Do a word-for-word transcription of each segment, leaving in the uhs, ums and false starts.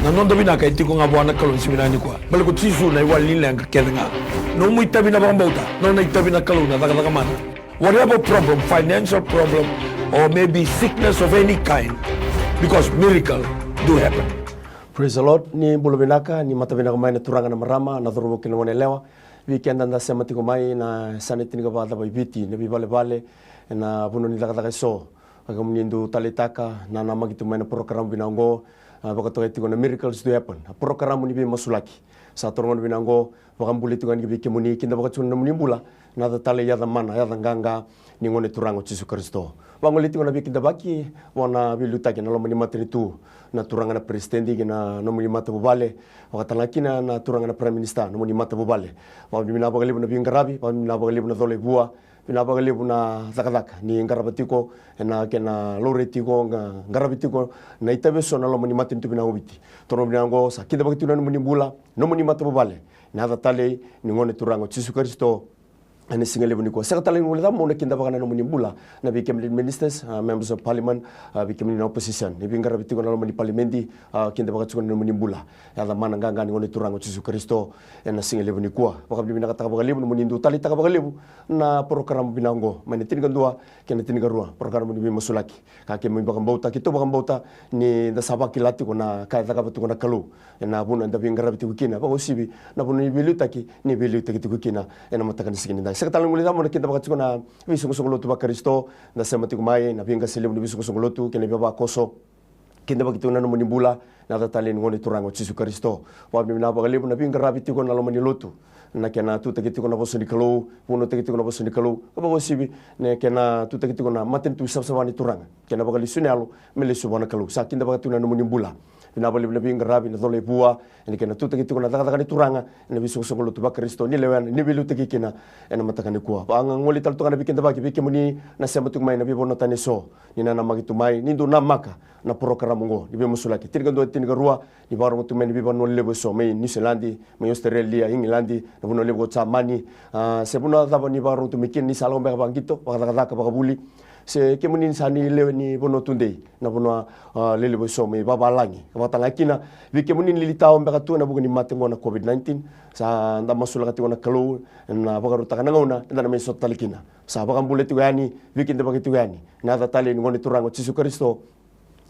Na noda vinaka e tiko ga vua na Kalou ni siga vinaka nikua. Baleta ko Jisu na iwali ni leqa kece ga. Nomu itavi na vakabauta, nona itavi na Kalou na cakacaka mana. Whatever problem, financial problem, or maybe sickness of any kind, because miracle do happen. Praise the Lord. Ni bula vinaka, ni mata vinaka mai na turaga, na marama, na cauravou kei na goneyalewa. Vei keda da sema tiko mai na yasana e tinikava cava i Viti, na veivalevale, ena vanua ni cakacaka eso. Vaka kemuni dau taleitaka, na namaki tu mai na porokaramu vinaka oqo, a, vakatokai tiko na Miracles Do Happen, a porokaramu ni veimasulaki. Sa toro gona vinaka oqo, vakabulai tiko yani vei kemuni, kidavaka tiko na nomuni bula, na yaca talei, yaca mana, yaca qaqa ni Gone Turaga o Jisu Karisito. Vagolei tiko na veikidavaki vua na veiliutaki ena loma ni matanitu, na turaga na peresitedi kei na nomuni matavuvale, vakatalega kina na turaga na Prime Minister, nomuni matavuvale. Vakavinavinaka vakalevu na veiqaravi, vakavinavinaka vakalevu na cola e vua, vinaka vakalevu na cakacaka ni qarava tiko, ena kena laurai tiko, qa-, qaravi tiko na itavi eso na loma ni matanitu vinaka o Viti. Toro vinaka oqo, sa kidavaki tiko na nomuni bula, nomuni matavuvale, na yaca talei ni Gone Turaga o Jisu Karisito, ena siga levu nikua. Sega tale ni guilecava meu na kidavaka na nomuni bula na vei cabinet ministers, a, members of parliament, a, vei kemuni na opposition, ni veiqaravi tiko na loma ni palimedi, a, kidavaka tiko na nomuni bula, yaca mana qaqa ni Gone Turaga o Jisu Karisito, ena siga levu nikua. Vakavinavinakataka vakalevu nomuni dau taleitaka vakalevu na porokaramu vinaka oqo, mai na tinikadua kei na tinikarua, porokaramu ni veimasulaki. Ka keimami vakabauta, keitou vakabauta ni da sa vakila tiko na ka e cakava tiko na Kalou ena vanua eda veiqaravi tiko kina, vakauasivi na vanua ni veiliutaki, ni veiliutaki tiko kina ena mataka ni siga nidai. Sega tale ni guilecava meu na kidavaka tiko na veisoqosoqo lotu vaKarisito da sema tiko mai, na veiqase levu ni veisoqosoqo lotu kei na ivavakoso. Kidavaki tiko na nomuni bula, na yaca talei ni Gone Turaga o Jisu Karisito. Vakavinavinaka vakalevu na veiqaravi tiko na loma ni lotu, na kena tutaki tiko na vosa ni Kalou, vunautaki tiko na vosa ni Kalou, ka vakauasivi na kena tutaki tiko na matanitu savasava ni Turaga, kei na vakalesu ni yalo me lesu vua na Kalou. Sa kidavaka tiko na nomuni bula. Vinaka vakalevu na veiqaravi, na cola e vua, ena kena tutaki tiko na cakacaka ni Turaga ena veisoqosoqo lotu vaKarisito ni lewena, ni veiliutaki kina ena mataka nikua. Vagolei tale tu ga na veikidavaki vei kemuni na sema tiko mai na veivanua tani eso, ni nanamaki tu mai, ni dau namaka na porokaramu oqo ni veimasulaki, tinikadua, tinikarua, ni vakarorogo tu mai na veivanua levu eso, mai Niusiladi, mai Ositerelia, Igiladi, na vanua levu ko Jamani, a, se vanua cava ni vakarorogo tu mai kina, ni sa lako beka vakaqito, vakacakacaka, vakavuli, se kemuni ni sa ni lewe ni vanua tudei, na vanua, a, lelevu eso mai vavalagi. Vakatalega kina vei kemuni ni lili tao beka tu ena vuku ni mate oqo na COVID nineteen, sa da masulaka tiko na Kalou, ena vakarautaka na gauna eda na mai sota tale kina. Sa vakabulai tiko yani, veikidavaki tiko yani, na yaca talei ni Gone Turaga o Jisu Karisito,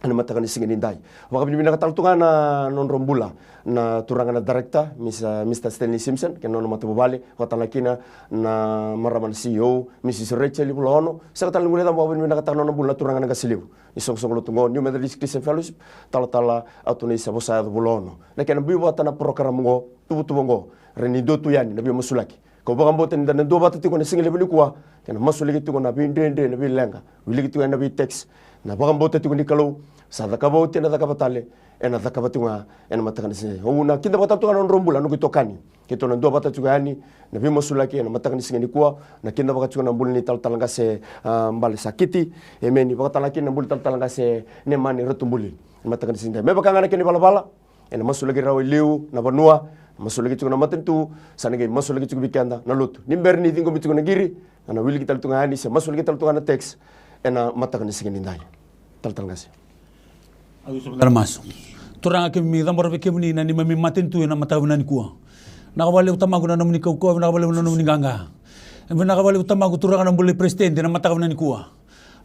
ena mataka ni siga nidai. Vakavinavinaka tale tu ga na nodrau bula na turaga na director, Mister, Mister Stanley Simpson kei na nona matavuvale, vakatalega kina na marama na C E O, Missus Rachel Vulaono. Sega tale ni guilecava meu vakavinavinakataka na nona bula na turaga na qase levu ni soqosoqo lotu oqo, New Methodist Christian Fellowship, Talatala Atunaisa Vosayaco Vulaono, na kena biu vata na porokaramu oqo, tuvatuva oqo, rawa ni dua tu yani na veimasulaki. Kau vakabauta ni da na duavata tiko na siga levu nikua, kei na masulaki tiko na veidredre, na veileqa, wiliki tiko yani na veitax. Na vakabauta tiko ni Kalou sa cakava oti, ena cakava tale, ena cakava tiko ga ena mataka ni siga. Au na kidavaka tale tu ga na nodrau bula noqu itokani. Keitou na duavata tiko yani na veimasulaki ena mataka ni siga nikua. Na kidavaka tiko na bula ni talatala qase, a, Bale Sakiti. Emeni. Vakatalega kina na bula ni talatala qase Nemani Ratubuli, ena mataka ni siga. Me vaka ga na kena ivalavala, ena masulaki rawa e liu na vanua, masulaki tiko na matanitu, sa na qai masulaki tiko vei keda na lotu. Ni bera ni ciqomi tiko na qiri, ena wiliki tale tu ga yani se masulaki tale tu ga na tax ena mataka ni siga nidai. Talatala qase. Au sa via masu. Turaga, keimami cabora vei kemuni na neimami matanitu ena mataka vinaka nikua. Vinaka vakalevu Tamaqu na nomuni kaukauwa, vinaka vakalevu na nomuni qaqa. Vinaka vakalevu Tamaqu Turaga na bula i peresitedi ena mataka vinaka nikua,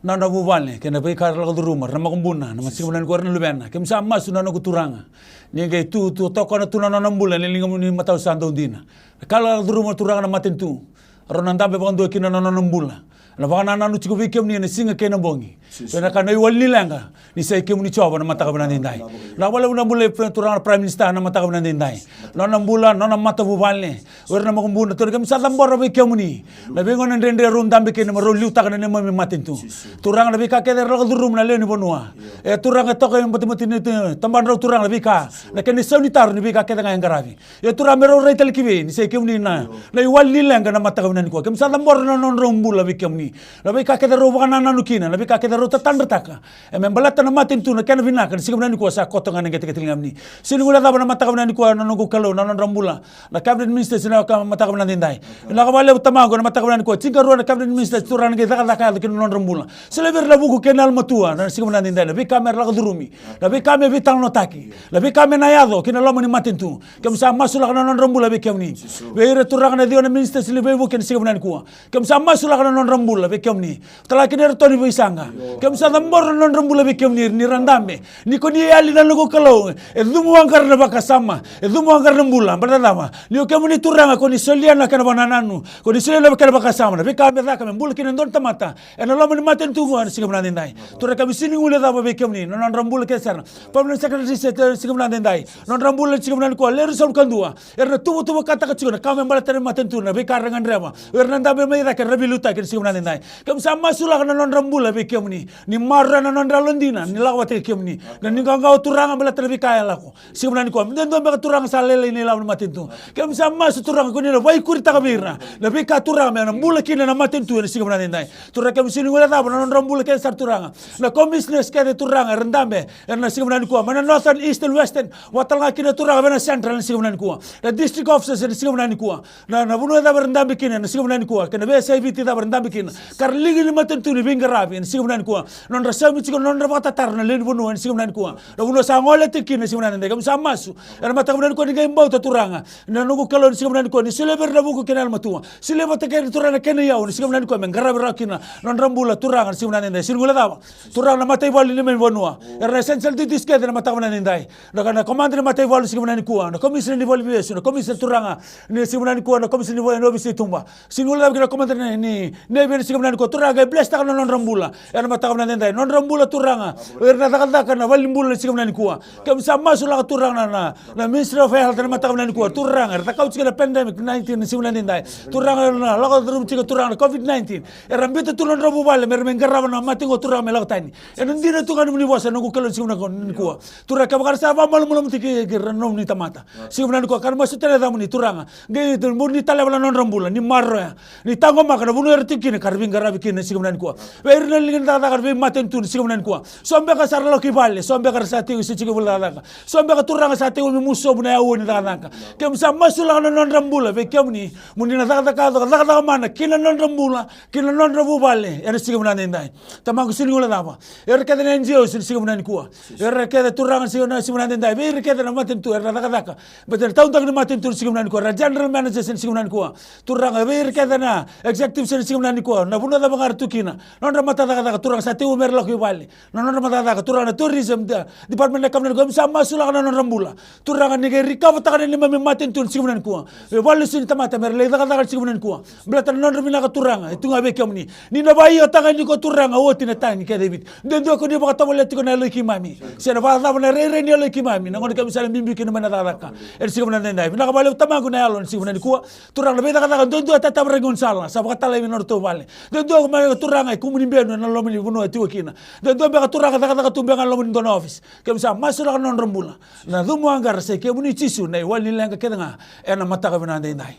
na nona vuvale kei na veika era lako curuma, era na makubuna, na siga vinaka nikua era na luvena. Keimami sa masu na noqu Turaga, ni qai tu, tu tokona tu na nona bula ena ligamuni matau sa dau dina. Na ka era lako curuma Turaga na matanitu, rau na dabe vakadua kina na nona bula. Na vakanananu tiko vei kemuni ena siga kei na bogi. Ena ka na iwali ni leqa, ni sa i kemuni Jiova na mataka vinaka daidai. Vinaka vakalevu na bula i Turaga na Prime Minister na mataka vinaka daidai. Nona bula, nona matavuvale, o ira na makubuna, Turaga keimami sa cabora vei kemuni na veigauna dredre rau dabe kina me rau liutaka na neimami matanitu. Turaga na veika kece era lako curuma na lewe ni vanua. E Turaga e toka e batimati ni tabadrau Turaga na veika, na kena isau ni taro ni veika kece ga e qaravi. Io Turaga me rau rai tale ki vei ni sa i kemuni na, na iwali ni leqa na mataka vinaka nikua. Keimami sa cabora na nodrau bula vei kemuni. Na veika kece rau vakanananu kina, na veika kece rau tatadrataka. E me baleta na matanitu na kena vinaka, na siga vinaka nikua sa koto ga na qeteqete ligamuni. Sega ni guilecava na mataka vinaka nikua na noqu Kalou na nodra bula na cabinet ministers na ka mataka vinaka edaidai. Vinaka vakalevu Tamaqu na mataka vinaka nikua, tinikarua na cabinet ministers Turaga na qai cakacaka yaco kina na nodra bula. Solia vei ira na vuku kei na yalomatua na siga vinaka edaidai, na veika me ra lako curumi, na veika me veitalanoataki, na veika me na yaco kina loma ni matanitu. Keimami sa masulaka na nodra bula vei kemuni. Vei ira Turaga na ciwa na ministers ni veivuke na siga vinaka nikua, keimami sa masulaka na nodra bula vei kemuni. Tala kina iratou ni veisaqa. Keimami sa cabora na nodra bula vei kemuni, ni ra dabe. Ni ko ni yali na noqu Kalou, e cumu waqara na vakasama, e cumu waqara na bula. Baleta na cava? Ni o kemuni Turaga ko ni solia na kena vakanananu, ko ni solia na kena vakasama, na veika me caka me bula kina e dua na tamata ena loma ni matanitu oqo ena siga vinaka edaidai. Turaga keimami sega ni guilecava vei kemuni na nodra bula kece sara. Permanent secretary se na siga vinaka edaidai, nodra bula na siga vinaka nikua, lewe ruasagavulu ka dua. Era na tuvatuvataka tiko na ka me baleta na matanitu, na veika era gadreva. Era na dabe mai cake, era na veiliutaki ena siga vinaka edaidai. Keimami sa masulaka na nodra bula vei kemuni. Ni maroroya na nodra yalodina ni lako vata kei kemuni. Na ni qaqawa Turaga baleta na veika e lako. Siga vinaka nikua, me dua beka Turaga sa lailai na ilavo ni matanitu. Keimami sa masu Turaga ko ni na vaikuritaka vei ira na veika Turaga me na bula kina na matanitu ena siga vinaka edaidai. Turaga keimami sega ni guilecava na nodra bula kece sara Turaga. Na commissioners kece Turaga era dabe ena siga vinaka nikua, mai na Northern, Eastern, Western, vata tale ga kina Turaga vei na Central ena siga vinaka nikua. Na district officers ena siga vinaka nikua. Na, na vanua cava era dabe kina ena siga vinaka nikua, kei na veiyasai Viti cava era dabe kina, ka ra liga ni matanitu ni veiqaravi ena siga vinaka nikua. Nodra saumi tiko na nodra vakatataro na lewe ni vanua ena siga vinaka nikua. Na vanua sa gole tiko kina ena siga vinaka edaidai, keimami sa masu ena mataka vinaka nikua ni qai bauta Turaga na noqu Kalou ena siga vinaka nikua, ni solia vei ira na vuku kei na yalomatua. Solia vata kei ira Turaga na kena iyau ena siga vinaka nikua me qaravi rawa kina na nodra bula Turaga ena siga vinaka edaidai. Sega ni guilecava Turaga na mataivalu ni neimami vanua, era na essential duties kece ena mataka vinaka edaidai. Na, na commander ni mataivalu siga vinaka nikua, na commissioner ni valeniveivesu, na commissioner Turaga ni siga vinaka nikua, na commissioner ni va-, ni ovisa i tuba. Sega ni guilecava kina na commander ni, ni navy ena siga vinaka nikua, Turaga qai blesstaka na nodra bula ena mataka vinaka edaidai. Nodra bula Turaga, era na cakacaka na valenibula ena siga vinaka nikua. Keimami sa masulaka Turaga na, na, na Ministry of Health ena mataka vinaka nikua, Turaga era cakava tiko na pandemic nineteen ena siga vinaka edaidai. Turaga era na lako curuma tiko Turaga na covid nineteen. Era biuta tu na nodra vuvale mera mai qarava na mate oqo Turaga me lako tani. Ena dina tu ga na nomuni vosa na noqu Kalou ena siga vinaka nikua. Turaga kevaka era sa vakamalumalumutaki ira na nomuni tamata, siga vinaka nikua keimami masu tale ena yacamuni Turaga. Qai muri ni taleva na nodra bula, ni maroroya, ni taqomaka na vanua era tiko kina ka ra veiqaravi kina ena siga vinaka nikua. Vei ira na liga ni cakacaka, veimatanitu ena siga vinaka nikua. So beka sa ra lako i vale, so beka era sa tiko, se tiko i vale cakacaka. So beka Turaga sa tekivu me musu sobu na aua ni cakacaka. Keimami sa masulaka na nodra bula vei kemuni, mo ni na cakacaka yaco ka cakacaka mana kina nodra bula, kina nodra vuvale ena siga vinaka edaidai. Tamaqu sega ni guilecava ira kece na N G Os ena siga vinaka nikua. Ira kece Turaga ena siga, na siga vinaka edaidai. Vei ira kece na matanitu era na cakacaka, baleta na taudaku ni matanitu ena siga vinaka nikua, era general managers ena siga vinaka nikua. Turaga vei ira kece na executives ena siga vinaka nikua, na vanua cava ga era tu kina, nodra mata cakacaka Turaga sa tekivu mera lako i vale. Na nodra mata cakacaka Turaga na tourism de-, department na ka vinaka nikua, keimami sa masulaka na nodra bula. Turaga ni qai rikavataka na neimami matanitu ena siga vinaka nikua. Veivakalesui ni tamata mera lai cakacaka ena siga vinaka nikua. Baleta na nodra vinaka Turaga e tu ga vei kemuni. Ni na vakaiyotaka nikua Turaga oti na tagi kece e Viti. Duadua ko ni vakatovolea tiko na yaloi keimami, se na vakacava na rairai ni yaloi keimami, na gauna keimami sa na biubiu kina mai na cakacaka ena siga vinaka edaidai. Vinaka vakalevu Tamaqu na yalo ena siga vinaka nikua. Turaga na veicakacaka duadua e tatavaraki gaunisala sa vakatalai mai na nodratou vale. Duadua ko mai Turaga e kumuni benu ena loma ni vanua e tiko kina. Duadua beka Turaga cakacaka tu beka ena loma ni dua na office. Keimami sa masulaka na nodra bula. Na cumu waqara sa i kemuni Jisu na iwali ni leqa kece ga ena mataka vinaka edaidai.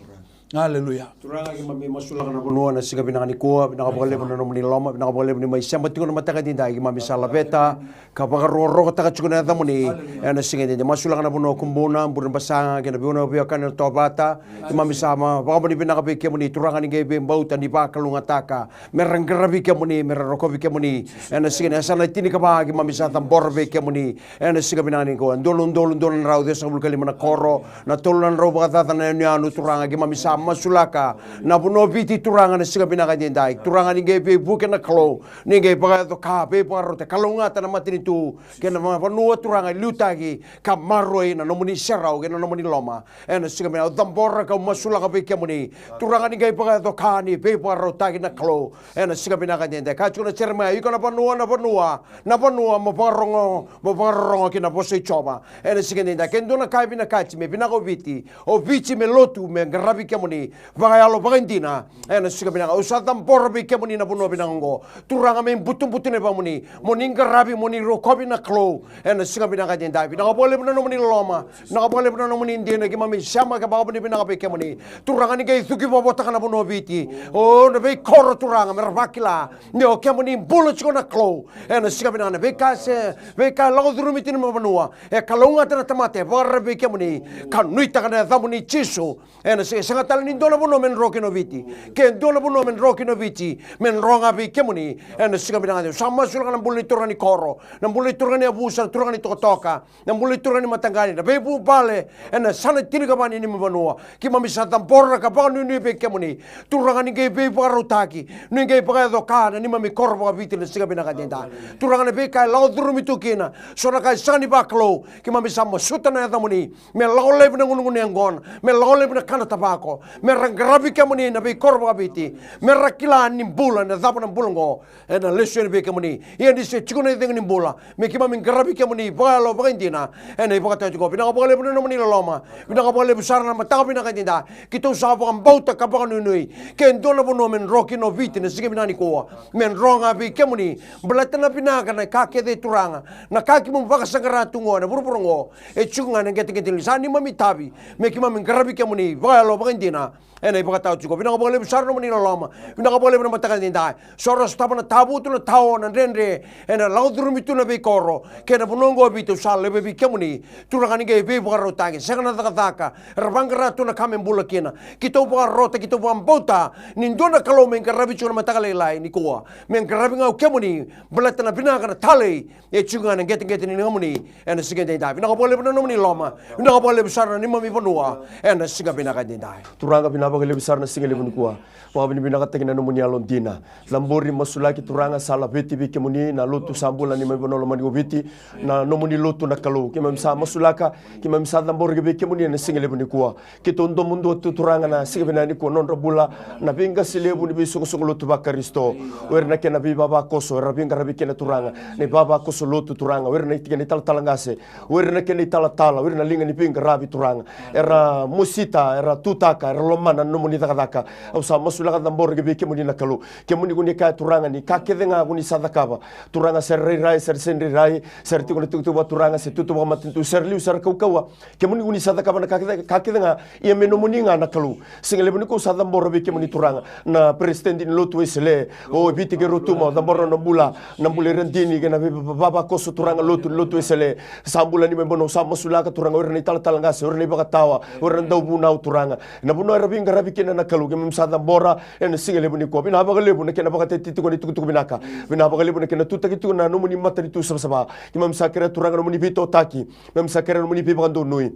Aleluya. Turaga keimami masulaka na vanua ena siga vinaka nikua, vinaka vakalevu na nomuni loma, vinaka vakalevu ni mai sema tiko na mataka edaidai, keimami sa laveta ka vakarokorokotaka tiko na yacamuni ena siga edaidai. Masulaka na vanua o Kubuna, Burebasaga kei na vanua veiwekani na Tovata. Keimami sa vakavinavinaka vei kemuni Turaga ni qai veibauta ni vakalougatataka mera qaravi kemuni, mera rokovi kemuni ena siga ni yasana e tinikava keimami sa cabora vei kemuni. Ena siga vinaka nikua, dua na udolu dua na drau ciwasagavulu ka lima na koro, na tolu na drau vakacaca na yanuyanu Turaga keimami sa masulaka. Na vanua o Viti Turaga ena siga vinaka edaidai, Turaga ni qai veivuke na Kalou, ni qai vakayaco ka veivakarauta, kalougata na matanitu kei na vanua Turaga e liutaki ka maroroi na nomuni serau kei na nomuni loma. Ena siga vinaka au cabora kau masulaka vei kemuni Turaga ni qai vakayaco ka ni veivakarautaki na Kalou. Ena siga vinaka edaidai ka tiko na Jeremaia, iko na vanua, na vanua, na vanua mo vakarogo, mo vakarorogo ki na vosa i Jiova. Ena siga edaidai ke dua na ka e vinakati me vinaka o Viti, o Viti me lotu me qaravi kemuni. vakayalo vakaidina. Ena siga vinaka au sa cabora vei kemuni na vanua vinaka oqo, Turaga, me ibutubutu na yacamuni. Mo ni qaravi, mo ni rokovi na Kalou. Ena siga vinaka edaidai, vinaka vakalevu na nomuni loloma, vinaka vakalevu na nomuni dina. Keimami sema ka vakavinavinaka vei kemuni, Turaga, ni qai cuki vovotaka na vanua o Viti, o na veikoro, Turaga, me ra vakila ni o kemuni bula tiko na Kalou. Ena siga vinaka, na veika se veika e lako curumi tu ni vanua, e kalougata na tamata e vakararavi vei kemuni, ka nuitaka na yacamuni, Jisu. Ena sega, sega tale ni dua na vanua me dro kina o Viti. Ke dua na vanua me dro kina o Viti, me dro ga vei kemuni. Ena siga vinaka, au sa masulaka na bula ni turaga ni koro, na bula ni turaga ni yavusa, na turaga ni tokatoka, na bula ni turaga ni mataqali, na veivuvale ena yasana tinikava ni neimami vanua. Keimami sa cabora ka vakanuinui vei kemuni, Turaga, ni qai veivakarautaki, ni qai vakayaco ka na neimami koro vakaviti ena siga vinaka edaidai. Turaga, na veika e lako curumi tu kina so na ka e sega ni vakalou, keimami sa masuta na yacamuni, me lako laivi na gunugunu yaqona, me lako laivi na kana tavako, me ra qaravi kemuni na veikoro vakaviti, me ra kila ni bula, na cava na bula oqo, ena lesu yani vei kemuni. Ia ni se tiko na icegu ni bula, me keimami qaravi kemuni vakayalo vakaidina. Ena ivakataotioti oqo, vinaka vakalevu na nomuni loloma, vinaka vakalevu sara na mataka vinaka edaidai. Keitou sa vakabauta ka vakanuinui, ke dua na vanua me dro kina o Viti na siga vinaka nikua, me dro ga vei kemuni. Baleta na vinaka, na ka kece, Turaga, na ka keimami vakasaqara tu oqo ena vuravura oqo, e tiko ga ena qeteqete ni, sa neimami itavi me keimami qaravi kemuni vakayalo vakaidina. Ena ivakataotioti oqo, vinaka vakalevu sara na nomuni loloma, vinaka vakalevu na mataka edaidai. So ra sotava na tavutu, na tao, na dredre ena lako curumi tu na veikoro kei na vanua oqo o Viti, au sa laiva vei kemuni, Turaga, ni qai veivakarautaki, sega na cakacaka, era vaqara tu na ka me bula kina. Keitou vakarota, keitou vakabauta ni dua na Kalou me qaravi tiko na mataka lailai nikua, me qaravi ga o kemuni. Baleta na vinaka, na talei, e tiko ga ena qeteqete ni ligamuni ena siga edaidai. Vinaka vakalevu na nomuni loma, vinaka vakalevu sara na neimami vanua ena siga vinaka edaidai. Turaga, vinaka vakalevu sara na siga levu nikua. Vakavinavinakataki na nomuni yalodina. Cabori, masulaki, Turaga, sa laveti vei kemuni na lotu sa bula neimami vanua lomani o Viti, na nomuni lotu na Kalou. Keimami sa masulaka, keimami sa cabora ki vei kemuni ena siga levu nikua. Keitou domodua tu, Turaga, na siga vinaka nikua, nodra bula na veiqase levu ni veisoqosoqo lotu vaKarisito, o ira na kena veivavakoso era veiqaravi kina, Turaga, na ivavakoso lotu, Turaga, o ira na kena italatala qase, o ira na kena italatala, o ira na liga ni veiqaravi, Turaga, era mosita, era tutaka, era lomana na nomuni cakacaka. Au sa masulaka, cabora ki vei kemuni na Kalou. Kemuni ko ni kaya, Turaga, ni ka kece ga ko ni sa cakava, Turaga, se ra rairai, se ra sega ni rairai, se ra tiko na tukutuku vakaturaga, se tutu vakamatanitu, se ra liu, se ra kaukauwa, kemuni ko ni sa cakava na ka kece, ka kece ga. Ia me nomuni ga na Kalou. Siga levu nikua au sa cabora vei kemuni, Turaga, na peresitedi ni lotu Wesele, o Viti kei Rotuma, au cabora na nona bula, na bula i Radini kei na veivavakoso, Turaga, lotu, lotu Wesele. Sa bula neimami vanua, au sa masulaka, Turaga, o ira na italatala qase, o ira na ivakatawa, o ira na dauvunau, Turaga, na vanua era veiqaravi kina na Kalou, keimami sa cabora ena siga levu nikua. Vinaka vakalevu na kena vakatete tiko na itukutuku vinaka. Vinaka vakalevu na kena tutaki tiko na nomuni matanitu savasava. Keimami sa kerea, Turaga, na nomuni veitotaki. Keimami sa kerea na nomuni veivakadonui.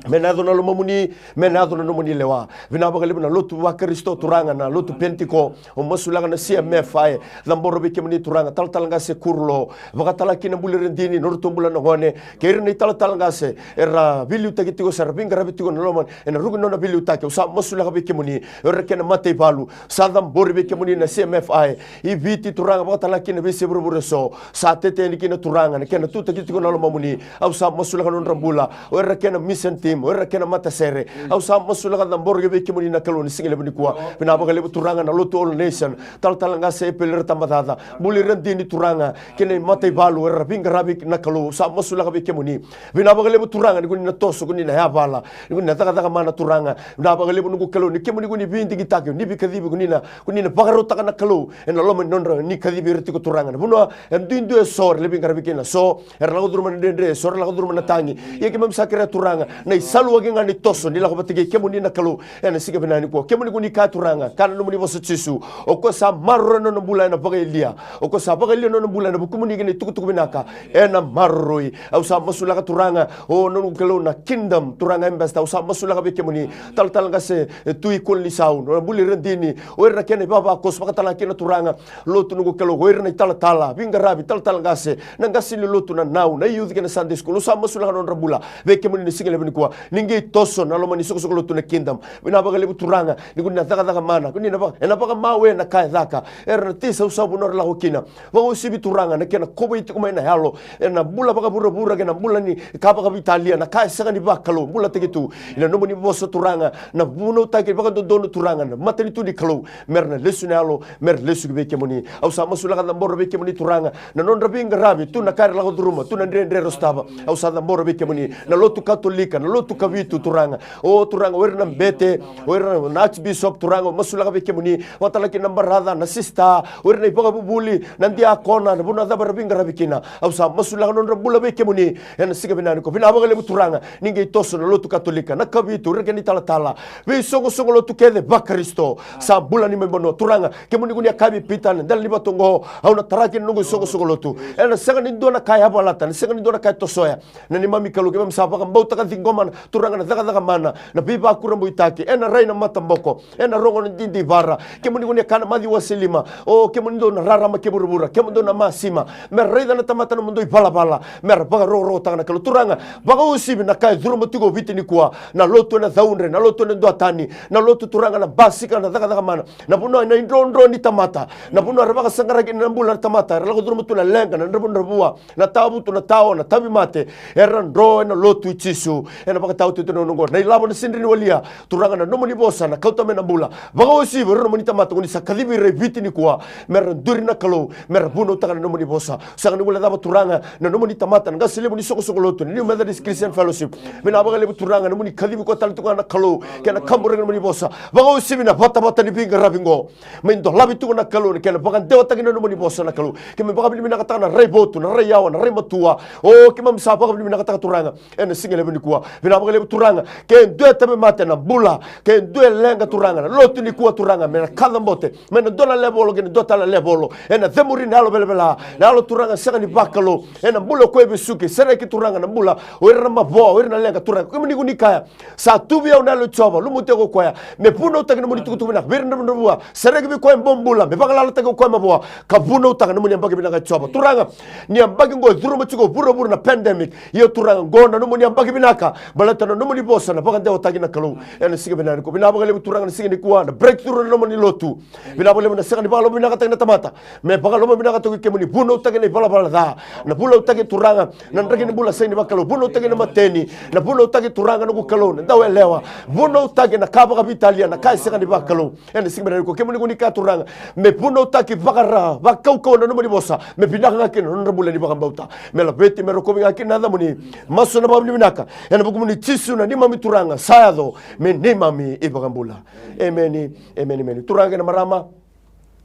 Me na yaco na lomamuni, me na yaco na nomuni lewa. Vinaka vakalevu na lotu vaKarisito, Turaga, na lotu Penitiko. Au masulaka na C M F I, cabora vei kemuni, Turaga, talatala qase Kurulo, vakatala kina na bula i Radini, nodratou bula na gone, kei ira na italatala qase era veiliutaki tiko, se ra veiqaravi tiko ena loma, ena ruku ni nona veiliutaki. Au sa masulaka vei kemuni, o ira na kena mataivalu, sa cabori vei kemuni na C M F I i Viti, Turaga, vakatala kina veiyasai vuravura eso sa tete yani kina, Turaga, na kena tutaki tiko na lomamuni. Au sa masulaka na nodra bula, o ira na kena mission team, o ira na kena matasere. Au sa masulaka, cabora ki vei kemuni na Kalou ena siga levu nikua. Vinaka vakalevu, Turaga, na lotu All Nation, talatala qase Epeli Ratabacaca, bula i Radini, Turaga, kei na mataivalu era veiqaravi, na Kalou, au sa masulaka vei kemuni. Vinaka vakalevu, Turaga, ni ko ni na toso, ko ni na yavala, ni ko ni na cakacaka mana, Turaga. Vinaka vakalevu, noqu Kalou, ni kemuni ko ni veidigitaki, ni veikacivi, ko ni na, ko ni na vakarautaka, na Kalou, ena loma ni nodra, ni kacivi ira tiko, Turaga, na vanua e duidui eso era lai veiqaravi kina. So era lako curuma na dredre, so era lako curuma na tagi. Ia keimami sa kerea, Turaga, na isaluwaki ga ni toso ni lako vata kei kemuni na Kalou ena siga vinaka nikua. Kemuni ko ni kaya, Turaga, kaya na nomuni vosa, Jisu, o koya sa maroroya na nona bula ena vakayalia, o koya sa vakayalia na nona bula ena vukumuni kei na itukutuku vinaka, ena maroroi. Au sa masulaka, Turaga, o noqu Kalou, na Kingdom, Turaga, Ambassador, au sa masulaka vei kemuni, talatala qase, e, Tui Kolinisau, na bula i Radini, o ira na kena ivavakoso, vakatala kina, Turaga, lotu, noqu Kalou, o ira na italatala veiqaravi, talatala qase, na qase ni lotu, na nau, na youth kei na Sunday school, au sa masulaka na nodra bula vei kemuni ena siga levu nikua. Ni qai toso na loma ni soqosoqo lotu na Kingdom. Vinaka vakalevu Turaga, ni ko ni na cakacaka mana, ko ni na vaka, ena vakamawe na ka e caka. Era na tisausau vanua era lako kina. Vakauasivi Turaga, na kena kovei tiko mai na yalo. Ena bula vakavuravura, kei na bula ni ka vakaveitalia, na ka e sega ni vakalou, bulataki tu. Ena nomuni vosa Turaga, na vunautaki vakadodonu Turaga, na matanitu ni Kalou. Mera na lesu na yalo, mera lesu ki vei kemuni. Au sa masulaka cabora vei kemuni Turaga. Na nodra veiqaravi, tu na ka era lako curuma, tu na dredre era sotava. Au sa cabora vei kemuni. Na lotu Katolika, na lotu Kavitu Turaga. O Turaga, o ira na bete, o ira na Archbishop Turaga, au masulaka vei kemuni. Vakatalaki na baraca, na sista, o ira na ivakavuvuli, na diakona, na vanua cava era veiqaravi kina. Au sa masulaka na nodra bula vei kemuni. Ena siga vinaka nikua. Vinaka vakalevu Turaga. Ni qai toso na lotu Katolika, na Kavitu, o ira kei na italatala. Veisoqosoqo lotu kece vaKarisito. Sa bula ni mai vanua Turaga. Kemuni ko ni a kaya vei Pita, na dela ni vatu oqo, au na tara kina na noqu isoqosoqo lotu. Ena sega ni dua na ka e yavalata, ena sega ni dua na ka e tosoya. Na neimami Kalou, keimami sa vakabautaka ciqoma na Turaga na cakacaka mana, na veivakurabuitaki, ena rai na mataboko, ena rogo na didivara. Kemuni ko ni a kaya na Maciu wase lima, o kemuni dou na rarama kei vuravura, kemudou na masima. Mera raica na tamata nomudou ivalavala, mera vakarokorokotaka na Kalou Turaga. Vakauasivi na ka e curuma tiko o Viti nikua, na lotu ena caudre, na lotu ena duatani, na lotu Turaga na basika na cakacaka mana, na vanua ena idrodro ni tamata, na vanua era vakasaqara kina na bula na tamata, era lako curuma tu na leqa, na dravudravua, na tavutu, na tao, na tauvimate, era dro ena lotu i Jisu, ena vakataotioti na gauna oqo, na ilavo na sidri ni walia, Turaga na nomuni vosa, na kauta mai na bula, vakauasivi ira na nomuni tamata, ko ni sa kacivi ira i Viti nikua, mera duri na Kalou, mera vunautaka na nomuni vosa, sega ni guilecava Turaga, na nomuni tamata, na qase levu ni soqosoqo lotu, na New Methodist Christian Fellowship, vinaka vakalevu Turaga, nomuni kacivi koya tale tu ga na Kalou, kei na kaburaki na nomuni vosa, vakauasivi na vatavata ni veiqaravi oqo, mai dolavi tiko na Kalou, na kena vakadewataki na nomuni vosa na Kalou. Keimami vakavinavinakataka na raivotu, na raiyawa, na raimatua. O, keimami sa vakavinavinakataka Turaga. Ena siga levu nikua. Vinaka vakalevu Turaga. Ke dua e tauvimate na bula. Ke dua e leqa Turaga. Na lotu nikua Turaga. Me na kacabote. Mai na dua na levolo, kei na dua tale na levolo. Ena cemuri na yalo velavela. Na yalo Turaga sega ni vakalou. Ena bula o koya e vesuki. Sereki Turaga na bula. O ira na mavoa, o ira na leqa Turaga. Kemuni ko ni kaya. Sa tu vei au na Yalo i Jiova, lumuti au ko koya. Me vunautaki na nomuni tukutuku vinaka vei ira na dravudravua. Sereki vei koya e bobula, me vakalalataki ko koya e mavoa. Ka vunautaka na nomuni yabaki vinaka e Jiova. Turaga, ni yabaki oqo e curuma tiko vuravura na pandemic. Ia Turaga, oqo na nomuni yabaki vinaka. Baleta na nomuni vosa na vakadewataki na Kalou. Ena siga vinaka nikua. Vinaka vakalevu Turaga na siga nikua, na breakthrough na nomuni lotu. Vinaka vakalevu na sega ni vakalomavinakataki na tamata. Me vakalomavinakataki kemuni, vunautaki na ivalavala ca. Na vunautaki Turaga. Na draki ni bula sega ni vakalou, vunautaki na mateni, na vunautaki Turaga noqu Kalou, na dau yalewa, vunautaki na ka vakaveitalia, na ka e sega ni vakalou. Ena siga vinaka nikua, kemuni ko ni kaya Turaga, me vunautaki vakara, vakaukauwa na nomuni vosa, me vinaka ga kina na nodra bula ni vakabauta. Me laveti, me rokovi ga kina na yacamuni, masu na vakavinavinaka, ena vukumuni Jisu na neimami Turaga, sa yaco, me neimami iVakabula. Emeni, emeni, emeni. Turaga kei na marama,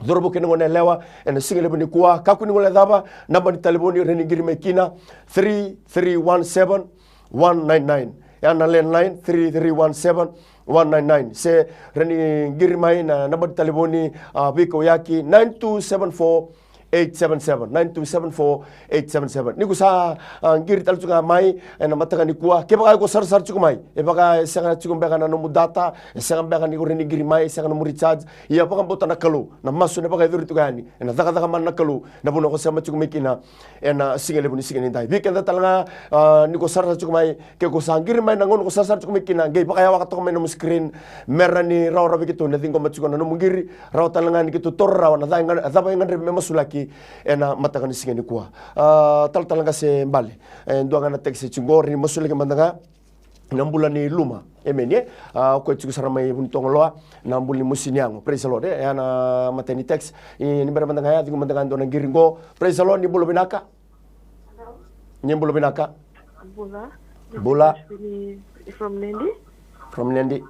cauravou kei na gone yalewa, ena siga levu nikua, kakua ni guilecava, naba ni talevoni, rawa ni qiri mai kina, three three one seven one nine nine. Ya na landline, three three one seven one nine nine. Se rawa ni qiri mai na naba ni talevoni, a, veikauyaki, nine two seven four eight seven seven, nine two seven four eight seven seven. Ni ko sa, a, qiri tale tiko ga mai ena mataka nikua, kevaka iko sarasara tiko mai, e vaka e sega tiko beka na nomu data, e sega beka ni ko rawa ni qiri mai, e sega nomu recharge, ia vakabauta na Kalou, na masu ena vakayacori tiko yani, ena cakacaka mana na Kalou, na vanua ko sema tiko mai kina, ena siga levu ni siga nidai. Vei keda tale ga, a, ni ko sarasara tiko mai, ke ko sa qiri mai na gauna ko sarasara tiko mai kina, qai vakayawaka toka mai nomu screen, me rawa ni rawarawa vei keitou na ciqoma tiko na nomu qiri, rawa tale ga ni keitou taura rawa na cava e ga, cava e gadrevi me masulaki, ena mataka ni siga nikua. A, talatala qase Bale, e dua ga na text tiko qo, rawa ni masulaki mada ga. Na bula ni luma. Emeni, e? A, o koya tiko sara mai Vunitogoloa, na bula ni mosi ni yago. Praise the Lord, e? E a na matai ni text. I, ni bera mada ga ya, tiko mada ga dua na qiri qo. Praise the Lord, ni bula vinaka. Ni bula vinaka. Bula. Bula. This is Stephanie from Nadi. From Nadi.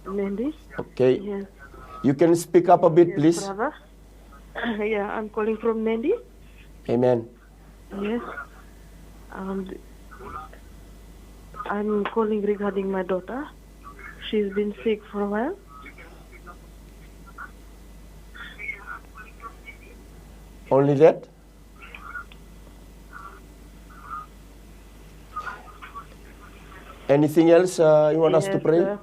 Nadi. Okay. Yes. You can speak up a bit, yes, please. Brother. Yeah, I'm calling from Nadi. Amen. Yes. Um, I'm calling regarding my daughter. She's been sick for a while. Only that? Anything else, uh, you want us to pray? Yes,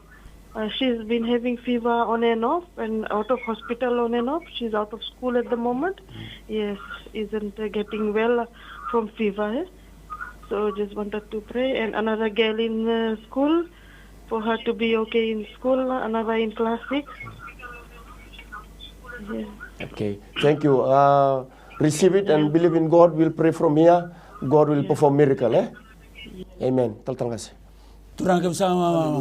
uh, uh, she's been having fever on and off and out of hospital on and off. She's out of school at the moment. Yes, isn't, uh, getting well, uh, from fever, eh? So just wanted to pray, and another girl in uh, school, for her to be okay in school, another in class six. Yeah. Okay, thank you. Uh, receive it and believe in God. We'll pray from here. God will perform miracle, eh? Amen. Talatala Qase. Turaga, keimami sa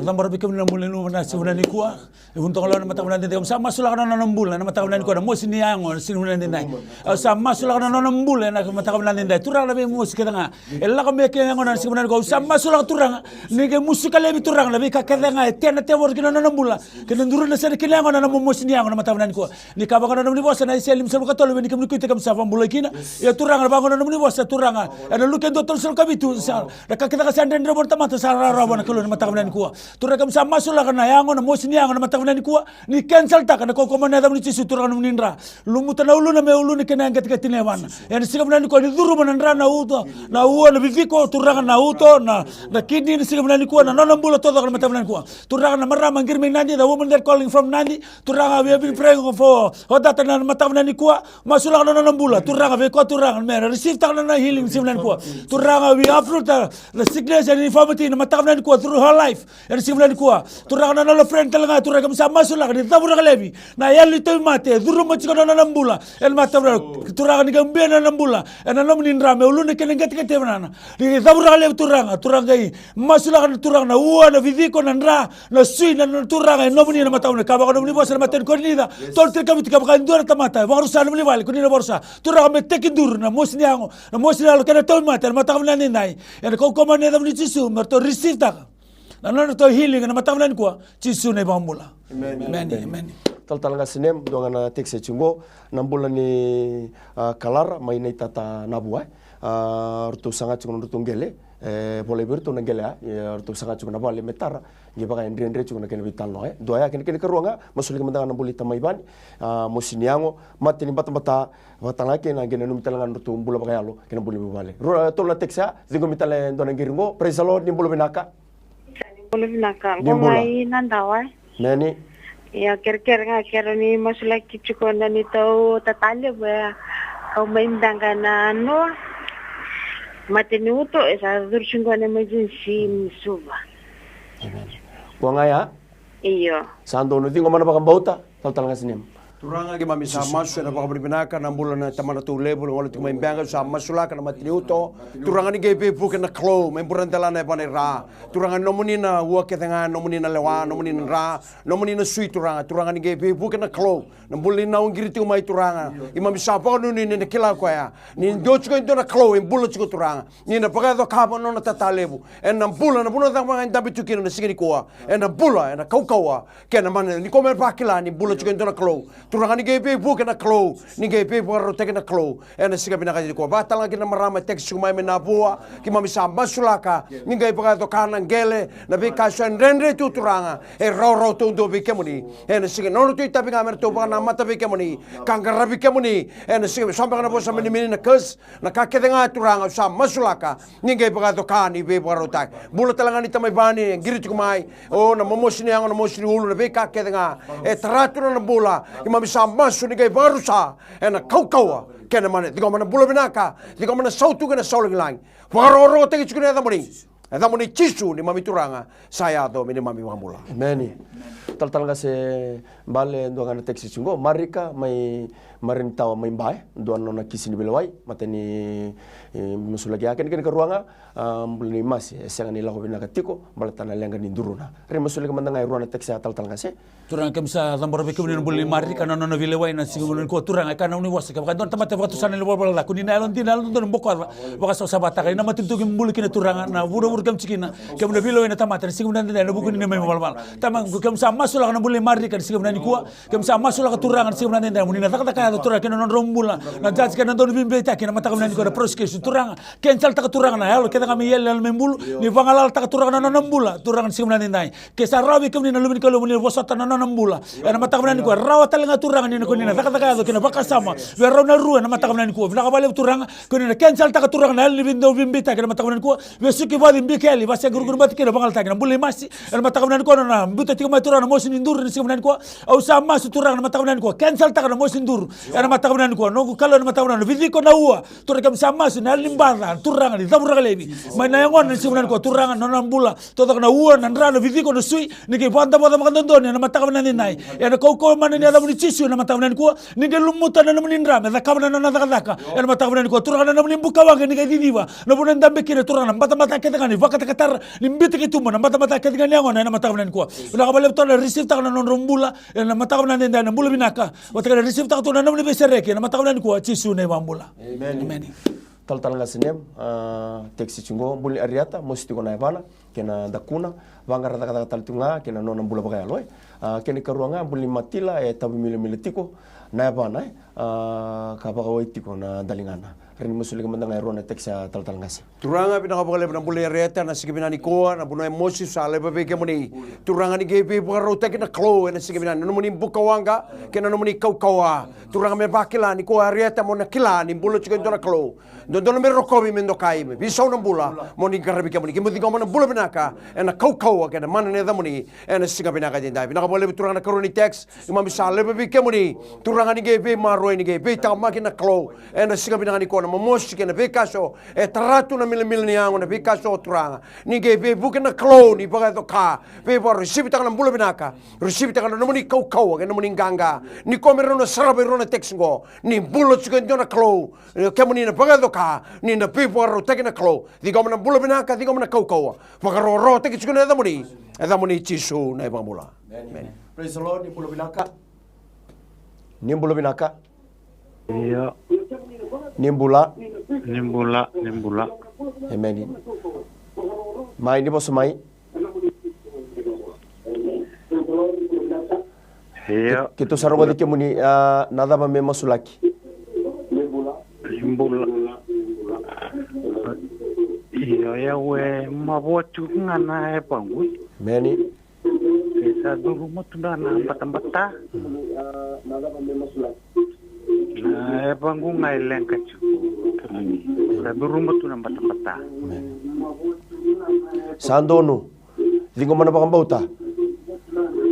cabora vei kemuni na bula ni luve na siga vinaka nikua. E vunitaka na mataka vinaka nikua. Keimami sa masulaka na nona bula na mataka vinaka nikua, na mosi ni yago na siga vinaka nikua. Au sa masulaka na nona bula ena mataka vinaka nikua. Turaga, na veimosi kece ga e lako mai kina yagona na siga vinaka nikua, au sa masulaka, Turaga, ni qai musuka laivi, Turaga, na veika kece ga e tea na tevoro kina nona bula, kei na duru na sere kina yagona na momosi ni yago na mataka vinaka nikua. Ni kaya vaka na nomuni vosa na Aisea limasagavulu ka tolu, vei ni kemuni kuita keimami sa vakabulai kina. Ia, Turaga, na vaka na nomuni vosa, Turaga, ena Luke dua, tolusagavulu ka vitu, sa na ka kece ga sa dredre vua na tamata sa rawarawa vua na Kalou na mataka vinaka nikua. Turaga, keimami sa masulaka na yago, na mosi ni yago na mataka vinaka nikua, ni kensaletaka ena kaukaua ni yacamuni Jisu, Turaga, na nomuni dra. Lumuta na uluna me uluna kei na qeteqete ni yavana. Ena siga vinaka nikua ni curuma na dra, na uto, na ua, na viviko, Turaga, na uto, na, na kidney, na siga vinaka nikua, na nona bula taucoko na mataka vinaka nikua. Turaga, na marama qiri mai Nadi, the woman that calling from Nadi. Turaga, we have been praying for Odata na mataka vinaka nikua. Masulaka na nona bula, Turaga, vei koya, Turaga, me na receive taka na nona healing na siga vinaka nikua. Turaga, we uproot the, the sickness and infirmity na mataka vinaka nikua through her life. Ena siga vinaka nikua, Turaga, na nona friend tale ga, Turaga, keimami sa masulaka ni cavuraka laivi na yalo ni tauvimate e curuma tiko na nona bula. Ena mataka vinaka, Turaga, ni qai bia na nona bula ena nomuni dra me uluna kei na qeteqete ni yavana. Ni cavuraka laivi, Turaga, Turaga, qai masulaka na, Turaga, na ua, na viviko, na dra, na sui, na, na, Turaga, e nomuni na mataka vinaka. Ka vaka nomuni vosa na imatai ni Korinica tolu, tinikavitu, ka vaka e dua na tamata e vakarusa na nomuni vale, ko ni na vakarusa, Turaga, me tekiduru na mosi ni yago, na mosi ni yalo kei na tauvimate ena mataka vinaka nikua. Ena kaukaua ni yacamuni Jisu, me ratou receive taka na nodratou healing ena mataka vinaka nikua. Jisu na iVakabula. Emeni. Emeni. Talatala Qase, dua ga na text e tiko qo, na bula ni, a, Kalara mai Naitata, Navua, e. A, ratou saga tiko na nodratou qele, e, volai vei iratou na qele, a, e, ratou saga tiko na vale me tara, qai vaka e dredre tiko na kena veitalanoa, e. Dua ya, kena, kena ikarua ga, masulaki mada ga na bula i Tamaivani, a, mosi ni yago, mate ni batabata, vakatalega kina qai nanumi tale ga na nodratou bula vakayalo kei na bula ni vuvale. Rua, tolu na text ya, ciqomi tale e dua na qiri qo. Praise the Lord, ni bula vinaka. Ni bula vinaka. Ni bula. Qo ga i Nadawa, e. Emeni. Ia, kerekere ga, kerea ni masulaki tiko na neitou tata levu, e, kau mai Beqa na Noa. Mate ni uto, e sa curu tiko qo ena emergency ni Suva. Emeni. Qo ga ya? Io. Sa donu, ciqoma na vakabauta, Talatala Qase. Turaga, keimami sa masu ena vakavinavinaka na bula na tamata levu, na gone tiko mai Beqa, sa masulaka na mate ni uto. Turaga, ni qai veivuke na Kalou me bura delana e vanai ra. Turaga, nomuni na ua kece ga, nomuni na lewa, nomuni na dra, nomuni na sui, Turaga. Turaga, ni qai veivuke na Kalou. Na bula ni nau qiri tiko mai, Turaga, keimami sa vakanuinui ni na kila o koya ni dua tiko e dua na Kalou e bula tiko, Turaga. Ni na vakayaco ka vaka na nona tata levu ena bula, na vanua cava ga e dabe tu kina na siga nikua, ena bula, ena kaukaua kei na mana, ni ko me vakila ni bula tiko e dua na Kalou. Turaga, ni qai veivuke na Kalou, ni qai veivakarautaki na Kalou ena siga vinaka nikua. Vakatalega kina na marama e text tiko mai me Navua, keimami sa masulaka ni qai vakayaco ka na qele, na veika eso e dredre tu, Turaga, e rawarawa taudua vei kemuni. Ena siga, nodratou itavi ga me ratou vakanamata vei kemuni ka qaravi kemuni. Ena siga, so beka na vosa me ni mini na curse, na ka kece ga, Turaga, au sa masulaka ni qai vakayaco ka ni veivakarautaki. Bula tale ga ni Tamaivani e qiri tiko mai, o, na momosi ni yago, na mosi ni ulu, na veika kece ga e tara tu na nona bula, keimami sa masu ni qai vakarusa ena kaukaua kei na mana. Ciqoma na bula vinaka, ciqoma na sautu kei na saulagilagi. Vakarokorokotaki tiko na yacamuni. Yacamuni Jisu neimami Turaga, sa yaco me neimami Vakabula. Emeni. Talatala Qase, bale, dua ga na text tiko qo, Marika mai Marenitawa mai Ba, e, dua na nona kisi ni veilewai, mate ni, e, masulaki ya. Kena, kena ikarua ga, a, bula nei Masi e sega ni lako vinaka tiko baleta na leqa ni duruna. Rai masulaki mada ga e rua na text ya, Talatala Qase. Turaga, keimami sa cabora vei kemuni na bula nei Marika, na nona veilewai na siga vinaka nikua, Turaga. E kaya na nomuni vosa, kevaka e dua na tamata e vakatusa na lewe ni valavala ca, ko ni na yalodina, yalododonu, bokoca, vakasavasavataka, ena matanitu keimami bula kina, Turaga, na vuravura keimami tiko kina, keimami na veilewai na tamata ena siga vinaka nikua ena vuku ni neimami valavala. Tamaqu, keimami sa masulaka na bula nei Marika ena siga vinaka nikua. Keimami sa masulaka, Turaga, na siga vinaka nikua, mo ni na cakacaka yaco, Turaga, kei na nodrau bula na jaji kei na dau ni veibeitaki ena mataka vinaka nikua, na prosecution, Turaga. Kensaletaka, Turaga, na yalo kece ga me yali, yalo me bulu. Ni vagalalataka, Turaga, na nona bula, Turaga, na siga vinaka nikua. Ke sa rawa vei kemuni na Luve ni Kalou mo ni vosota na nona bula ena mataka vinaka nikua, rawa tale ga, Turaga, ni na, ko ni na cakacaka yaco kei na vakasama vei rau na rua ena mataka vinaka nikua. Vinaka vakalevu, Turaga, ko ni na kensaletaka, Turaga, na yalo ni veidau veibeitaki ena mataka vinaka nikua. Vesuki, Vaci, Bikeli, Vaseguruguru, Batikina, vagalalataki na bula nei Masi ena mataka vinaka nikua, na biuta tiko mai, Turaga, na mosi ni duru ena siga vinaka nikua. Au sa masu, Turaga, na mataka vinaka nikua, kensaletaka na mosi ni duru ena mataka vinaka nikua. Noqu Kalou, na mataka vinaka, na viciko, na ua, Turaga, keimami sa masu na yalo ni baca, Turaga, ni cavuraka laivi Mai na yagona ni siga vinaka nikua, Turaga, na nona bula, taucoko na ua, na dra, na viciko, na sui, ni qai vakadavora vakadodonu ena mataka vinaka edaidai. Ena kaukauwa mana ni yacamuni Jisu ena mataka vinaka nikua, ni qai lumuta na nomuni dra me cakava na nona cakacaka ena mataka vinaka nikua. Turaga, na nomuni bukawaqa ni qai ciciva na vanua e dabe kina, Turaga, na batabata kece ga ni vakatakatara, ni biuta kei tuba na batabata kece ga ni yagona ena mataka vinaka nikua. Vinaka vakalevu, Turaga, na receive-taka na nodrau bula ena mataka vinaka edaidai, na bula vinaka. Vata kei na receive-taka tu na nomuni veisereki ena mataka vinaka nikua, Jisu na iVakabula. Emeni. Talatala Qase, nem, a, text tiko qo, bula ni Arieta, mosi tiko na yavana kei na dakuna, vaqara cakacaka tale tiko ga kei na nona bula vakayalo, e. A, kena ikarua ga, bula ni Matila, e tauvimilamila tiko na yavana, e. A, ka vakawai tiko na daligana. Rawa ni masulaki mada ga e rua na text, a, Talatala Qase. Turaga, vinaka vakalevu na bula i Arieta ena siga vinaka nikua, na vanua e mosi sa laiva vei kemuni. Turaga, ni qai veivakarautaki na Kalou ena siga vinaka, na nomuni bukawaqa kei na nomuni kaukauwa. Turaga, me vakila nikua o Arieta mo na kila ni bula tiko e dua na Kalou dodonu me rokovi, me dokai, me veisau na bula, mo ni qaravi kemuni, ke mo ciqoma na bula vinaka ena kaukauwa kei na mana ni yacamuni ena siga vinaka edaidai. Vinaka vakalevu, Turaga, na ikarua ni text, keimami sa laiva vei kemuni. Turaga, ni qai veimaroroi, ni qai veitaqomaki na Kalou ena siga vinaka nikua, na momosi kei na veika eso e tara tu na milamila ni yago, na veika eso, Turaga, ni qai veivuke na Kalou ni vakayaco ka, veivakareceive-taka na bula vinaka, receive-taka na nomuni kaukauwa kei na nomuni qaqa. Nikua me rau na sarava e rua na text qo, ni bula tiko e dua na Kalou, kemuni na vakayaco ka, ni na veivakarautaki na Kalou. Ciqoma na bula vinaka, ciqoma na kaukauwa, vakarokorokotaki tiko na yacamuni, yacamuni Jisu na iVakabula. Emeni. Praise the Lord, ni bula vinaka. Ni bula vinaka. Io. Ni bula. Ni bula, ni bula. Emeni. Mai, ni vosa mai. Io. Keitou sa rogoci kemuni, a, na cava me masulaki? Ni bula. Io, io, au mavoa tu ga na yavaqu. Emeni. Ke sa curuma tu na batabata. Na yavaqu ga e leqa tiko. Sa curuma tu na batabata. Sa donu. Ciqoma na vakabauta.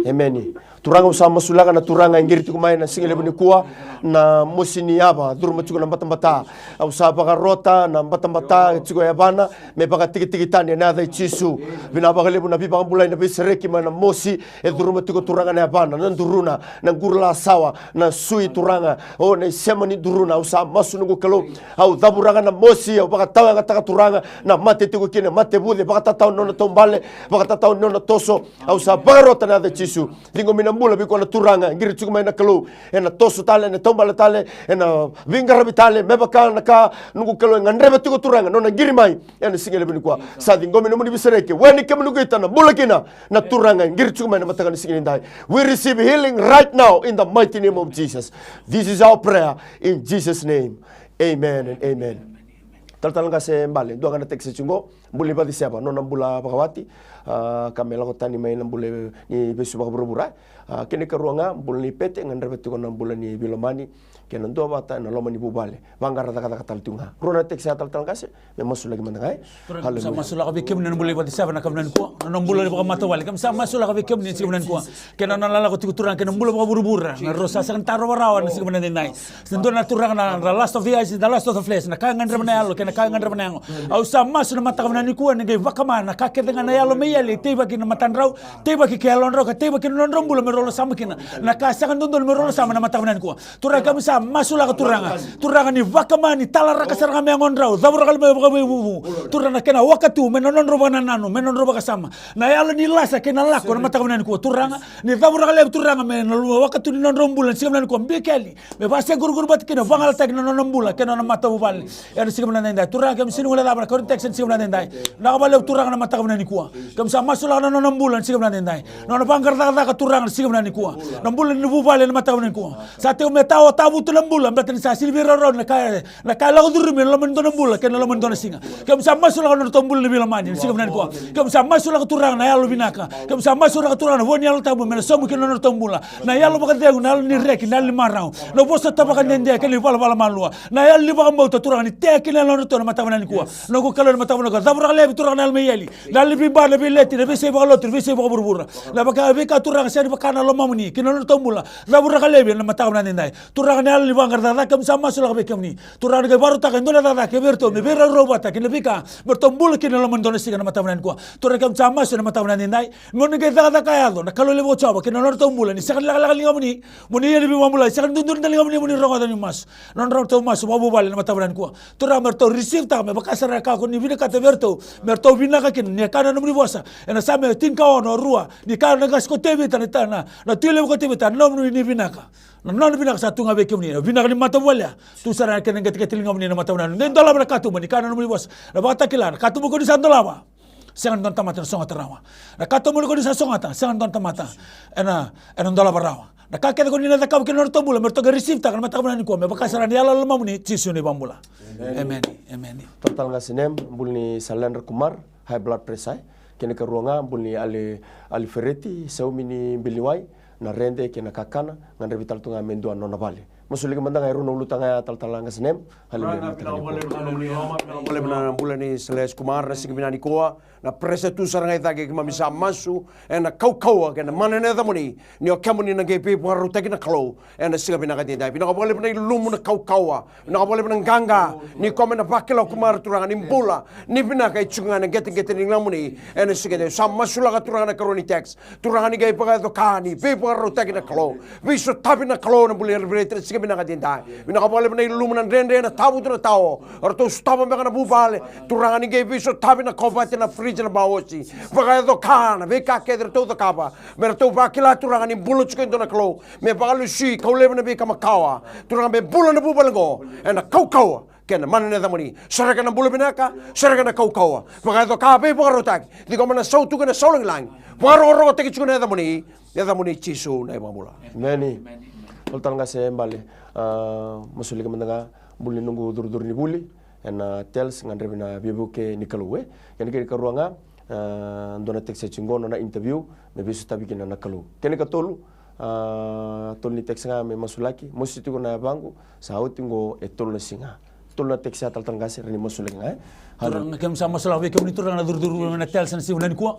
Emeni. Turaga, au sa masulaka na turaga e qiri tiko mai na siga levu nikua, na mosi ni yava, curuma tiko na batabata. Au sa vakarota na batabata tiko e yavana, me vakatikitiki tani ena yaca i Jisu. Vinaka vakalevu na veivakabulai, na veisereki mai na mosi e curuma tiko, Turaga, na yavana, na duruna, na qurulasawa, na sui, Turaga. O, na isema ni duruna, au sa masu, noqu Kalou. Au cavuraka na mosi, au vakatawayagataka, Turaga, na mate tiko kina, mate vuce, vakatatao na nona taubale, vakatatao na nona toso. Au sa vakarota ena yaca i Jisu. Ciqomi na bula vei koya na turaga e qiri tiko mai, na Kalou. Ena toso tale, ena taubale tale, ena veiqaravi tale, me vaka na ka, noqu Kalou, e gadreva tiko, Turaga, nona qiri mai ena siga levu nikua. Sa ciqomi na nomuni veisereki, we ni kemuni qita na bula kina na turaga e qiri tiko mai na mataka ni siga nidai. We receive healing right now in the mighty name of Jesus. This is our prayer in Jesus' name. Amen and amen. Talatala Qase, bale, dua ga na text tiko qo. Bula ni Vaciseva, nona bula vakawati, a, ka me lako tani mai na bula ni vesu vakavuravura. A, kena ikarua ga, bula ni Pete, gadreva tiko na bula ni veilomani kei na duavata ena loma ni vuvale. Vaqara cakacaka tale tiko ga. Rua na text ya, Talatala Qase, me masulaki mada ga, e. Turaga, keimami sa masulaka vei kemuni na bula ni Vaciseva ena yakavi nikua. Na nona bula ni vakamatavuvale, keimami sa masulaka vei kemuni ena siga vinaka nikua. Kei na nona lako tiko, Turaga, kei na bula vakavuravura. Na rau sa sega ni taro rawa ena siga vinaka nidai. Sa dua na, Turaga, na the lust of the eyes, the lust of the flesh, na ka e gadreva na yalo kei na ka e gadreva na yago. Au sa masu na mataka vinaka nikua ni qai vakama na ka kece ga na yalo me yali, e teivaki na matadrau, teivaki kei yalodrau, ka teivaki na nodrau bula me rau lako sara kina. Na ka sega dodonu me rau lako sara na mataka vinaka nikua. Turaga, keimami sa masulaka, Turaga. Turaga, ni vakama, ni talaraka sara ga me yagodrau, cavuraka mai vakaveivuvu. Turaga, na kena waka tu me na nodrau vakanananu, me na nodrau vakasama. Na yalo ni lasa kei na lako na mataka vinaka nikua, Turaga, ni cavuraka laivi, Turaga, me na lako tu ni nodrau bula ena siga vinaka nikua, bikeli. Me vasequruguru vata kina, vagalataki na nona bula kei na nona matavuvale. Ena siga vinaka nidai, Turaga, keimami sega ni guilecava na kena text ena siga vinaka nidai. Vinaka vakalevu, Turaga, na mataka vinaka nikua. Keimami sa masulaka na nona bula ena siga vinaka nidai. Nona vaqara cakacaka, Turaga, ena siga vinaka nikua. Na bula ni vuvale ena mataka vinaka nikua. Sa tekivu me tawa tavutu na bula, baleta ni sa sega ni veiraurau na ka, na ka e lako curumi ena loma ni dua na bula kei na loma ni dua na siga. Keimami sa masulaka na nodratou bula na veilomani ena siga vinaka nikua. Keimami sa masulaka, Turaga, na yalo vinaka. Keimami sa masulaka, Turaga, na vo ni Yalo Tabu me na saumi kina na nodratou bula. Na yalo vakacegu, na yalo ni reki, na yalo ni marau, na vosa tavakadede kei na ivalavala malua, na yalo ni vakabauta, Turaga, ni tea kina na yalodratou ena mataka vinaka nikua. Noqu Kalou, ena mataka vinaka nikua, Turaga laivi, Turaga na yalo mai yali, na yalo ni veiba, na veileti, na veisei vakalotu, na veisei vakavuravura. Na vaka, veika Turaga sega ni vaka na lomamuni kei na nodratou bula. Cavuraka laivi ena mataka vinaka edaidai. Turaga na yalo ni vaqara cakacaka, keimami sa masulaka vei kemuni. Turaga ni qai vakarautaka e dua na cakacaka vei iratou me veiraurau vata kei na veika me ratou bula kina ena loma ni dua na siga ena mataka vinaka nikua. Turaga keimami sa masu ena mataka vinaka edaidai. Mo ni qai cakacaka yaco na Kalou levu ko Jiova kei na nodratou bula ni sega ni lekaleka na ligamuni. Mo ni ia ni veivakabulai, sega ni duduru na ligamuni, mo ni rogoca na masu. Na nodratou masu vakavuvale ena mataka vinaka nikua. Turaga me ratou receive taka me vaka sara na ka ko ni vinakata vei iratou me ratou vinaka kina, ni kaya na nomuni vosa ena Same tinikaono, rua, ni kaya na qase ko Tevita, na, na, na tui levu ko Tevita, na nomuni vinaka, na nona vinaka sa tu ga vei kemuni. Na vinaka ni matavuvale ya tu sara ena kena qeteqete ni ligamuni ena mataka vinaka. Ni dolava na katuba, ni kaya na nomuni vosa, na Vakatakila, na katuba ko ni sa dolava, sega ni dua na tamata ena sogota rawa. Na katuba ko ni sa sogota, sega ni dua na tamata ena, ena dolava rawa. Na ka kece ko ni na cakava kina nodratou bula me ratou qai receive taka ena mataka vinaka nikua me vaka sara na yalo lomamuni, Jisu na iVakabula. Emeni. Emeni. Talatala Qase Name, bula ni Salendra Kumar, high blood pressure. Kena ikarua ga bula ni Ali, Ali Fereti, saumi ni biliwai, na rede kei na kakana, gadrevi tale tu ga me dua na nona vale. Masulaki mada ga e rua na ulutaga ya, Talatala Qase Name. Haleluya. Vinaka vakalevu na bula ni Sales Kumar ena siga vinaka nikua. Na pressure tu sara ga i cake, keimami sa masu ena kaukauwa kei na mana ena yacamuni, ni o kemuni na qai veivakarautaki na Kalou ena siga vinaka edaidai. Vinaka vakalevu na ilumu, na kaukauwa, vinaka vakalevu na qaqa, ni koya me na vakila o Kumar, Turaga, ni bula ni vinaka e tiko ga ena qeteqete ni ligamuni ena siga edaidai. Sa masulaka, Turaga, na ikarua ni text. Turaga, ni qai vakayaco ka ni veivakarautaki na Kalou. Veisotavi na Kalou ena bula i Alifereti ena siga vinaka edaidai. Vinaka vakalevu na ilumu, na dredre, na tavutu, na tao, eratou sotava beka na vuvale. Turaga, ni qai veisotavi na kovate, na fridge, na baosi. Vakayaco ka na veika kece eratou cakava me ratou vakila, Turaga, ni bula tiko e dua na Kalou me vakalesui, kau laivi na veika makawa. Turaga, me bula na vuvale oqo ena kaukauwa kei na mana ena yacamuni. Sereka na bula vinaka, sereka na kaukauwa. Vakayaco ka veivakarautaki. Ciqoma na sautu kei na saulagilagi. Vakarokorokotaki tiko ena yacamuni. Yacamuni Jisu na iVakabula. Emeni. Talatala Qase Bale, a, masulaki mada ga, bula ni noqu curucuru ni vuli ena Tales, gadrevi na veivuke ni Kalou, e. Kena, kena ikarua ga, a, dua na text e tiko qo, nona interview me veisotavi kina na Kalou. Kena ikatolu, a, tolu ni text ga me masulaki, mosi tiko na yavaqu, sa oti qo e tolu na siga. Tolu na text ya, Talatala Qase, rawa ni masulaki ga, e. Turaga, keimami sa masulaka vei kemuni, Turaga, na curucuru mai na Tales ena siga vinaka nikua.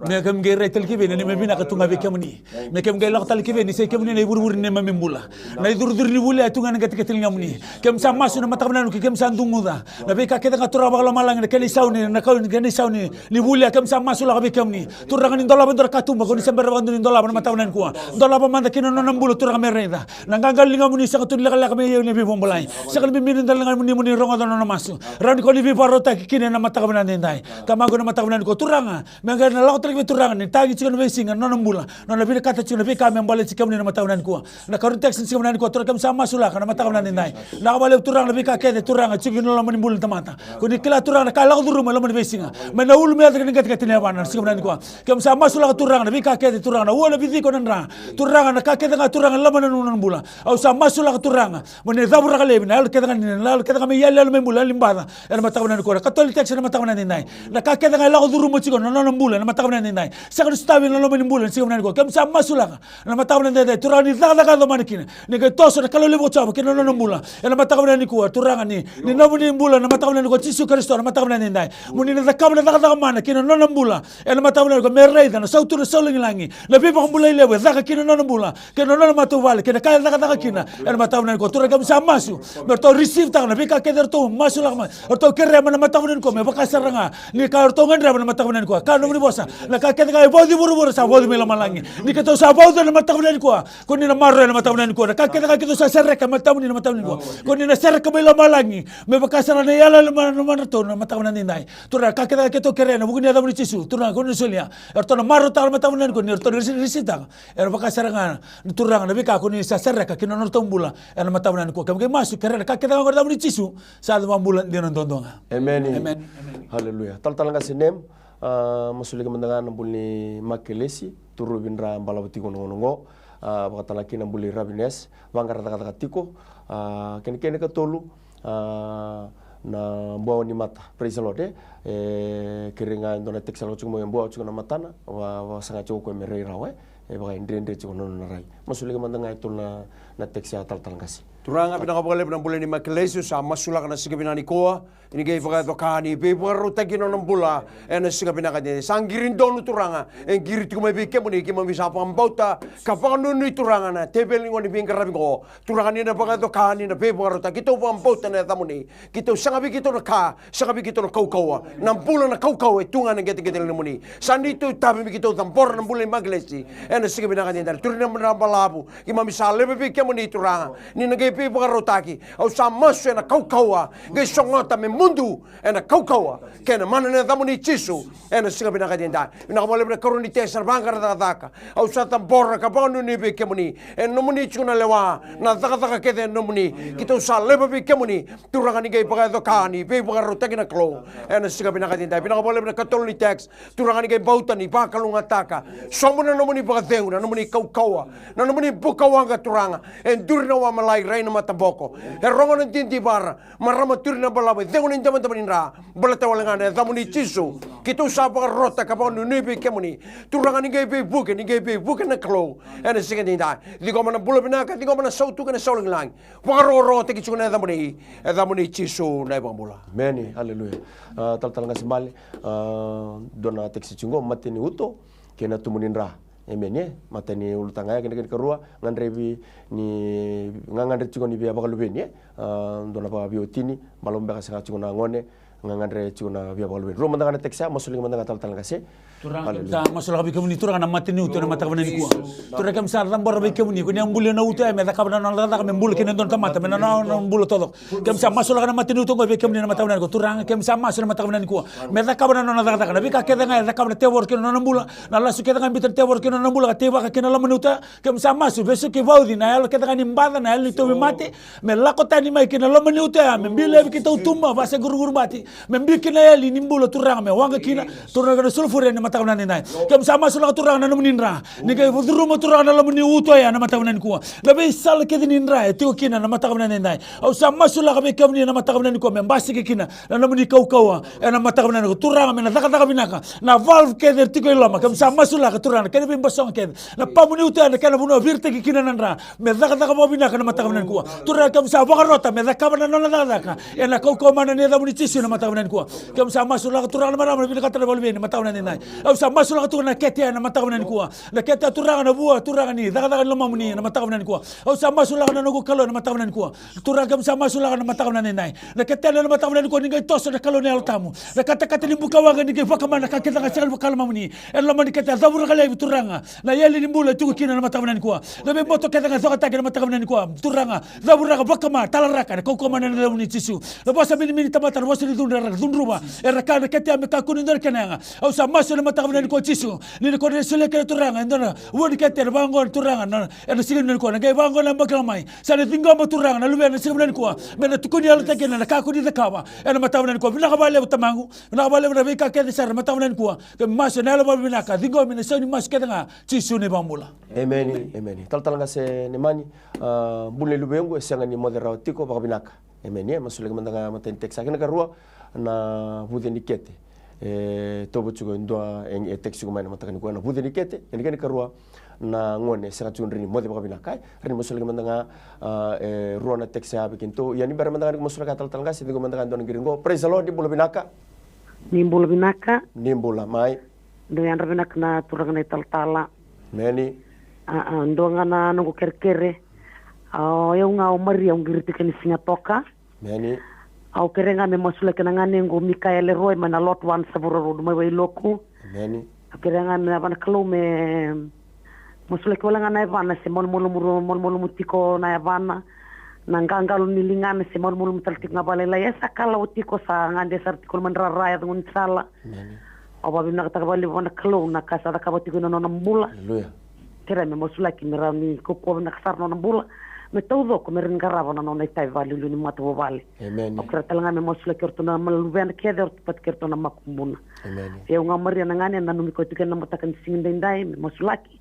Me keimami qai rai tale ki vei na neimami vinaka tu ga vei kemuni. Me keimami qai lako tale ki vei ni sai kemuni na ivurevure ni neimami bula. Na icurucuru ni vuli ya e tu ga ena qeteqete ni ligamuni. Keimami sa masu ena mataka vinaka nikua, keimami sa duguca na veika kece ga, Turaga vakalomalagi, na kena isau ni, na kau, na kena isau ni, ni vuli ya, keimami sa masulaka vei kemuni. Turaga, ni dolava e dua na katuba ko ni se bera vakadua ni dolava ena mataka vinaka nikua. Dolava mada kina na nona bula, Turaga, me raica na qaqa ni ligamuni, sega tu ni lekaleka mai, io, ni veivakabulai. Sega ni bibi na daliga ni mo ni rogoca na nona masu. Rawa ni ko ni veivakarautaki kina ena mataka vinaka edaidai. Tamaqu, ena mataka vinaka nikua, Turaga, me qai na lako tale ki vei, Turaga, ni tagi tiko ena veisiga na nona bula, nona vinakata tiko na veika me baleti kemuni ena mataka vinaka nikua. Na ikarua ni text ni siga vinaka nikua, Turaga, keimami sa masulaka ena mataka vinaka edaidai. Vinaka vakalevu, Turaga, na veika kece, Turaga, tiko ena loma ni bula ni tamata. Ko ni kila, Turaga, na ka e lako curuma ena loma ni veisiga, mai na ulu me yaco ki na qeteqete ni yavana, ena siga vinaka nikua. Keimami sa masulaka, Turaga, na veika kece, Turaga, na ua, na vici, ko na dra, Turaga, na ka kece ga, Turaga, e lomana na nona bula. Au sa masulaka, Turaga, mo ni cavuraka laivi na yalo kece ga ni, na yalo kece ga me iyaloyalo, me bula, yalo ni baca, ena mataka vinaka nikua. Na ikatolu ni text ena mataka vinaka edaidai. Na ka kece ga e lako curuma tiko na nona bula ena mataka vinaka edaidai, sega ni sotavi ena loma ni bula ena siga vinaka nikua, keimami sa masulaka ena mataka vinaka edaidai, Turaga, ni cakacaka yaco mai kina. Ni qai toso na Kalou levu ko Jiova kei na nona bula ena mataka vinaka nikua, Turaga, ni, ni nomuni bula ena mataka vinaka nikua, Jisu Karisito, ena mataka vinaka edaidai. Mo ni na cakava na cakacaka mana kei na nona bula ena mataka vinaka nikua, me raica na sautu, na saulagilagi, na veivakabulai levu e caka kina na nona bula kei na nona matavuvale kei na ka e cakacaka kina ena mataka vinaka nikua. Turaga, keimami sa masu me ratou receive taka na veika kece eratou masulaka mai, eratou kerea mai ena mataka vinaka nikua, me vaka sara ga ni ka eratou gadreva ena mataka vinaka nikua. Kaya na nomuni vosa, na ka kece ga e vauci e vuravura sa vauci mai lomalagi. Ni keitou sa vauca ena mataka vinaka nikua, ko ni na maroroya ena mataka vinaka nikua. Na ka kece ga keitou sa sereka e matamuni ena mataka vinaka nikua, ko ni na sereka mai lomalagi me vaka sara na iyaloyalo mai na nodratou ena mataka vinaka edaidai. Turaga, na ka kece ga keitou kerea ena vuku ni yacamuni Jisu, Turaga, ko ni na solia. Eratou na marautaka ena mataka vinaka nikua ni ratou na receive, receive taka, era vaka sara ga, Turaga, na veika ko ni sa sereka ki na nodratou bula ena mataka vinaka nikua. Keimami qai masu, kerea na ka kece ga oqo ena yacamuni Jisu, sa yaco vakabula, dina duadua ga. Emeni. Emeni. Emeni. Haleluya. Talatala Qase Name, a, masulaki mada ga na bula ni Makelesi, Turuvi, dra balava tiko na gauna oqo. A, vakatalega kina na bula i Ravines, vaqara cakacaka tiko. A, kena, kena ikatolu, a, na Buawa ni Mata. Praise the Lord, e. E kerei ga e dua na text lako tiko mai, e buawa tiko na matana, va, vasaga tiko o koya me rai rawa, e. e vakaidredre tiko na nona rai. Masulaki mada ga e tolu na, na tekisi ya, talatala qase. Turaga, vinaka vakalevu na bula ni Makelesi, au sa masulaka na siga vinaka nikua. Ni qai vakayaco ka ni veivakarautaki na nona bula ena siga vinaka ni, sa qiri donu Turaga, e qiri tiko mai vei kemuni. Keimami sa vakabauta ka vakanuinui Turaga na teveli ni gone veiqaravi oqo. Turaga, ni na vakayaco ka, ni na veivakarautaki. Keitou vakabauta na yacamuni. Keitou sega vei keitou na ka, sega vei keitou na kaukauwa. Na bula na kaukauwa e tu ga ena qeteqete ni yacamuni. Sa neitou itavi me keitou cabora na bula ni Makelesi ena siga vinaka ni dai. Turaga na balavu, keimami sa laiva vei kemuni Turaga, ni na qai veivakarautaki. Au sa masu ena kaukauwa, qai sogota me mudu ena kaukauwa kei na mana ni yacamuni Jisu ena siga vinaka ni dai. Vinaka vakalevu na ikarua ni tekisi, na vaqara cakacaka. Au sa cabora ka vakanuinui vei kemuni. E nomuni tiko na lewa, na cakacaka kece e nomuni. Keitou sa laiva vei kemuni Turaga, ni qai vakayaco ka ni veivakarautaki na Kalou ena siga vinaka ni dai. Vinaka vakalevu na ikatolu ni tekisi, Turaga, ni qai bauta ni vakalougatataka. Sobu na nomuni vakacegu, na nomuni kaukauwa, na nomuni buka waqa Turaga. E duri na wamalai, rai na mataboko, e rogo na didivara, marama turi na balavu, e cegu na idavodavo ni dra. Baleta wale ga na yacamuni Jisu, keitou sa vakarota ka vakanuinui vei kemuni. Turaga, ni qai veivuke, ni qai veivuke na Kalou ena siga ni dai. Ciqoma na bula vinaka, ciqoma na sautu kei na saulagilagi. Vakarokorokotaki tiko na yacamuni, yacamuni Jisu na iVakabula. Emeni. Aleluya. A, talatala qase Male, a, dua na tekisi tiko qo, mate ni uto kei na tubu ni dra. Emeni, e? Mate ni ulutaga ya, kena, kena ikarua, gadrevi ni, gagadre tiko ni via vakaluveni, e? A, dua na vakaveiwatini, balavu beka sega tiko na gone, gagadre tiko na via vakaluveni. Rua mada ga na tekisi ya, masulaki mada ga, talatala qase. Turaga, keimami sa masulaka vei kemuni Turaga na mate ni uto ena mataka vinaka nikua. Turaga, keimami sa cabora vei kemuni, ko ni a bulia na uto ya me cakava na nona cakacaka, me bula kina e dua na tamata, me na nona bula taucoko. Keimami sa masulaka na mate ni uto oqo vei kemuni na mataka vinaka nikua. Turaga, keimami sa masu na mataka vinaka nikua me cakava na nona cakacaka. Na veika kece ga e cakava na tevoro kina nona bula, na lasu kece ga e biuta na tevoro kina nona bula ka teivaka kina na loma ni uto ya, keimami sa masu, vesu kei vauci na yalo kece ga ni baca, na yalo ni tauvimate, me lako tani mai kina loma ni uto ya, me biu laivi ki tautuba, vasa quruguru bati, me biu kina yali ni bula Turaga, me waqa kina Turaga na sulufure ena mataka vinaka ni dai. Keimami sa masulaka Turaga na nomuni dra, ni qai curuma Turaga na loma ni uto ya na mataka vinaka nikua. Na veisala kece ni dra e tiko kina na mataka vinaka ni dai. Au sa masulaka vei kemuni na mataka vinaka nikua me basika kina na nomuni kaukauwa ena mataka vinaka nikua. Turaga, me na cakacaka vinaka na valve kece e tiko i loma. Keimami sa masulaka Turaga na kena veibasoga kece, na pamu ni uto ya na kena vanua viritaki kina na dra, me cakacaka vakavinaka na mataka vinaka nikua. Turaga, keimami sa vakarota me cakava na nona cakacaka ena kaukauwa mana ni yacamuni Jisu na mataka vinaka nikua. Keimami sa masulaka Turaga na marama na vinakata na vakaluveni na mataka vinaka ni dai. Au sa masulaka Turaga na kete ya na mataka vinaka nikua. Na kete ya Turaga na vua Turaga ni cakacaka ni lomamuni na mataka vinaka nikua. Au sa masulaka na noqu Kalou na mataka vinaka nikua. Turaga, keimami sa masulaka na mataka vinaka ni dai. Na kete ya na mataka vinaka nikua ni qai toso na Kalou na Yalo Tabu. Na katakata ni buka waqa ni qai vakama na ka kece ga sega ni vaka lomamuni. Ena loma ni kete ya, cavuraka laivi Turaga na yali ni bula e tiko kina na mataka vinaka nikua. Na veiboto kece ga e cokataki na mataka vinaka nikua. Turaga, cavuraka, vakama, talaraka ena kaukauwa mana ni yacamuni Jisu. Na vosa minimini tamata, na vosa ni cudru era cudruva, era kaya na kete ya me kakua ni dua na kena yaga. Au sa masu ena mataka vinaka nikua Jisu, ni na kua ni solia kina Turaga e dua na vua ni kete ena vaqo Turaga na, ena siga vinaka nikua, na qai vaqo na yabaki lako mai. Sa na ciqoma Turaga na luvena ena siga vinaka nikua, me na tukuni yalataki kina na ka ko ni cakava ena mataka vinaka nikua. Vinaka vakalevu Tamaqu, vinaka vakalevu na veika kece sara ena mataka vinaka nikua. Keimami masu ena yalo vakavinaka, ciqomi na isau ni masu kece ga, Jisu na iVakabula. Emeni, emeni. Talatala qase Nemani, a, bula ni luvequ e sega ni moce rawa tiko vakavinaka. Emeni, e, masulaki mada ga matai ni tekisi. Kena ikarua, na vuce ni kete. E, tauva tiko e dua, e, e tekisi tiko mai na mataka nikua, na vuce ni kete. Kena, kena ikarua, na gone e sega tiko ni rawa ni moce vakavinaka. Rawa ni masulaki mada ga, a, e rua na tekisi ya vei keitou. Ia ni bera mada ga ni masulaki, talatala qase, ciqomi mada ga e dua na qiri qo. Praise the Lord, ni bula vinaka. Ni bula vinaka. Ni bula mai. Dou yadra vinaka na turaga na italatala. Emeni. A, a, dua ga na noqu kerekere. A, o yau ga o Maria, au qiri tiko ni Sigatoka. Emeni. Au kerea ga me masulaki na ganequ Mikaele Roy mai na Lot One Savura Road mai Wailoku. Emeni. Au kerea ga me yavana Kalou me masulaki wale ga na yavana se malumalumu, malumalumu tiko na yavana. Na qaqalo ni ligana se malumalumu tale tiko ga vakalailai. E sa kalawa tiko, sa gade sara tiko na madra rara, yaco gaunisala. Emeni. Au vakavinavinakataka vakalevu vua na Kalou na ka sa cakava tiko ena nona bula. Aleluya. Kerea me masulaki me rawa ni kaukauwa vinaka sara na nona bula, me taucoko me rawa ni qarava na nona itavi vakaliuliu ni matavuvale. Emeni. Au kerea tale ga me masulaki o ratou na luvena kece, o ratou vata kei ratou na makubuna. Emeni. Ia au ga Maria na gane, nanumi koya tiko ena mataka ni siga daidai me masulaki.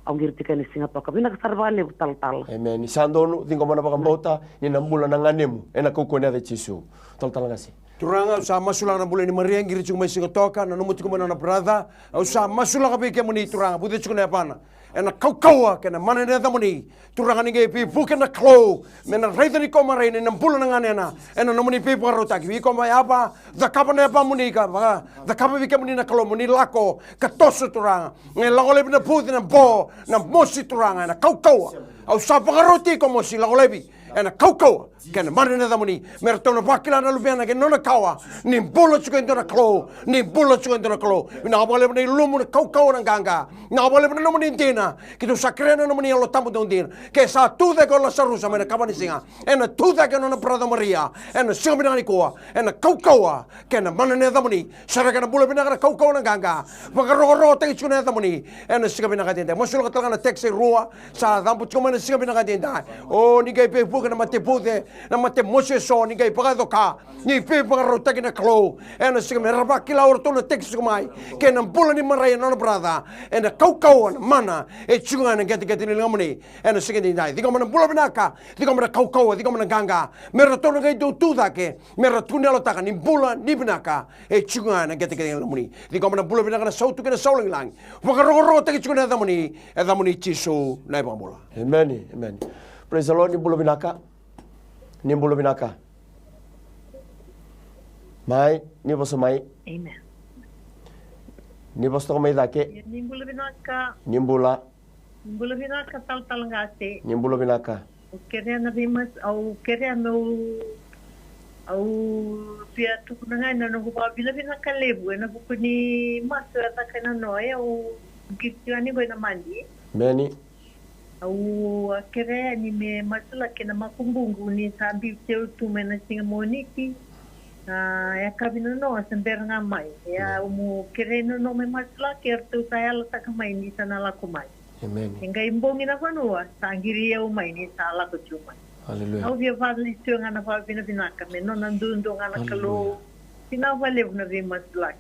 Au qiri tiko ena Sigatoka. Vinaka sara vakalevu talatala. Emeni. Sa donu, ciqoma na vakabauta ni na bula na ganemu ena kaukauwa ni yaca i Jisu. Talatala qase. Turaga, au sa masulaka na bula ni Maria, qiri tiko mai Sigatoka, nanuma tiko mai na nona brother. Au sa masulaka vei kemuni Turaga, vuce tiko na yavana. ena kaukauwa kei na mana ni yacamuni. Turaga, ni qai veivuke na Kalou me na raica ni koya marai ni na bula na ganena ena nomuni veivakarautaki. Vei koya mai yava, cakava na yavamuni ka vaka, cakava vei kemuni na Kalou mo ni lako ka toso Turaga. E lako laivi na vuce, na bo, na mosi Turaga, ena kaukauwa. Au sa vakaroti iko mosi lako laivi ena kaukauwa kei na mana ni yacamuni, me ratou na vakila na luvena kei na nona kawa ni bula tiko e dua na Kalou, ni bula tiko e dua na Kalou. Vinaka vakalevu na ilumu, na kaukauwa, na qaqa. Vinaka vakalevu na nomuni dina. Keitou sa kerea na nomuni Yalo Tabu dau dina. Ke sa tu cake o Lasarusa mai na kava ni siga, ena tu cake o nona brother Maria ena siga vinaka nikua, ena kaukauwa kei na mana ni yacamuni. Sereka na bula vinaka, na kaukauwa, na qaqa. Vakarokorokotaki tiko na yacamuni ena siga vinaka edaidai. Masulaka tale ga na text e rua sa cabu tiko mai na siga vinaka edaidai. O, ni qai veivuke na mate vuce, na mate mosi eso, ni qai vakacoka, ni veivakarautaki na Kalou ena siga, me ra vakila o ratou na text tiko mai kei na bula ni marai e nona brother, ena kaukauwa, na mana e tiko ga ena qeteqete ni ligamuni ena siga edaidai. Ciqoma na bula vinaka, ciqoma na kaukauwa, ciqoma na qaqa, me ratou na qai dau tu cake, me ra tukuni yalotaka ni bula ni vinaka e tiko ga ena qeteqete ni ligamuni. Ciqoma na bula vinaka, na sautu kei na saulagilagi. Vakarokorokotaki tiko na yacamuni, e yacamuni Jisu na iVakabula. Emeni, emeni. Praise the Lord, ni bula vinaka. Ni bula vinaka. Mai, ni vosa mai. Amen. Ni vosa toka mai cake. Ni bula vinaka. Ni bula. Ni bula vinaka, talatala qase. Ni bula vinaka. Au kerea na veimas-, au kerea meu, au via tukuna ga na noqu vakavinavinaka levu ena vuku ni masu e caka ena noa, e, au qiri tiko yani qo ena Madi. Emeni. Au a kerea ni me masulaki ena makubuqu ni sa biu teu tu mai na siga Moniti. A, e yakavi na noa sa bera ga mai. Ia, au mo kerea na noa me masulaki, eratou sa yalataka mai ni sa na lako mai. Emeni. E qai bogi na vanua, sa qiri au mai ni sa lako tiko mai. Aleluya. Au via vakalesuya ga na vakavinavinaka me nona duadua ga na Kalou. Vinaka vakalevu na veimasulaki.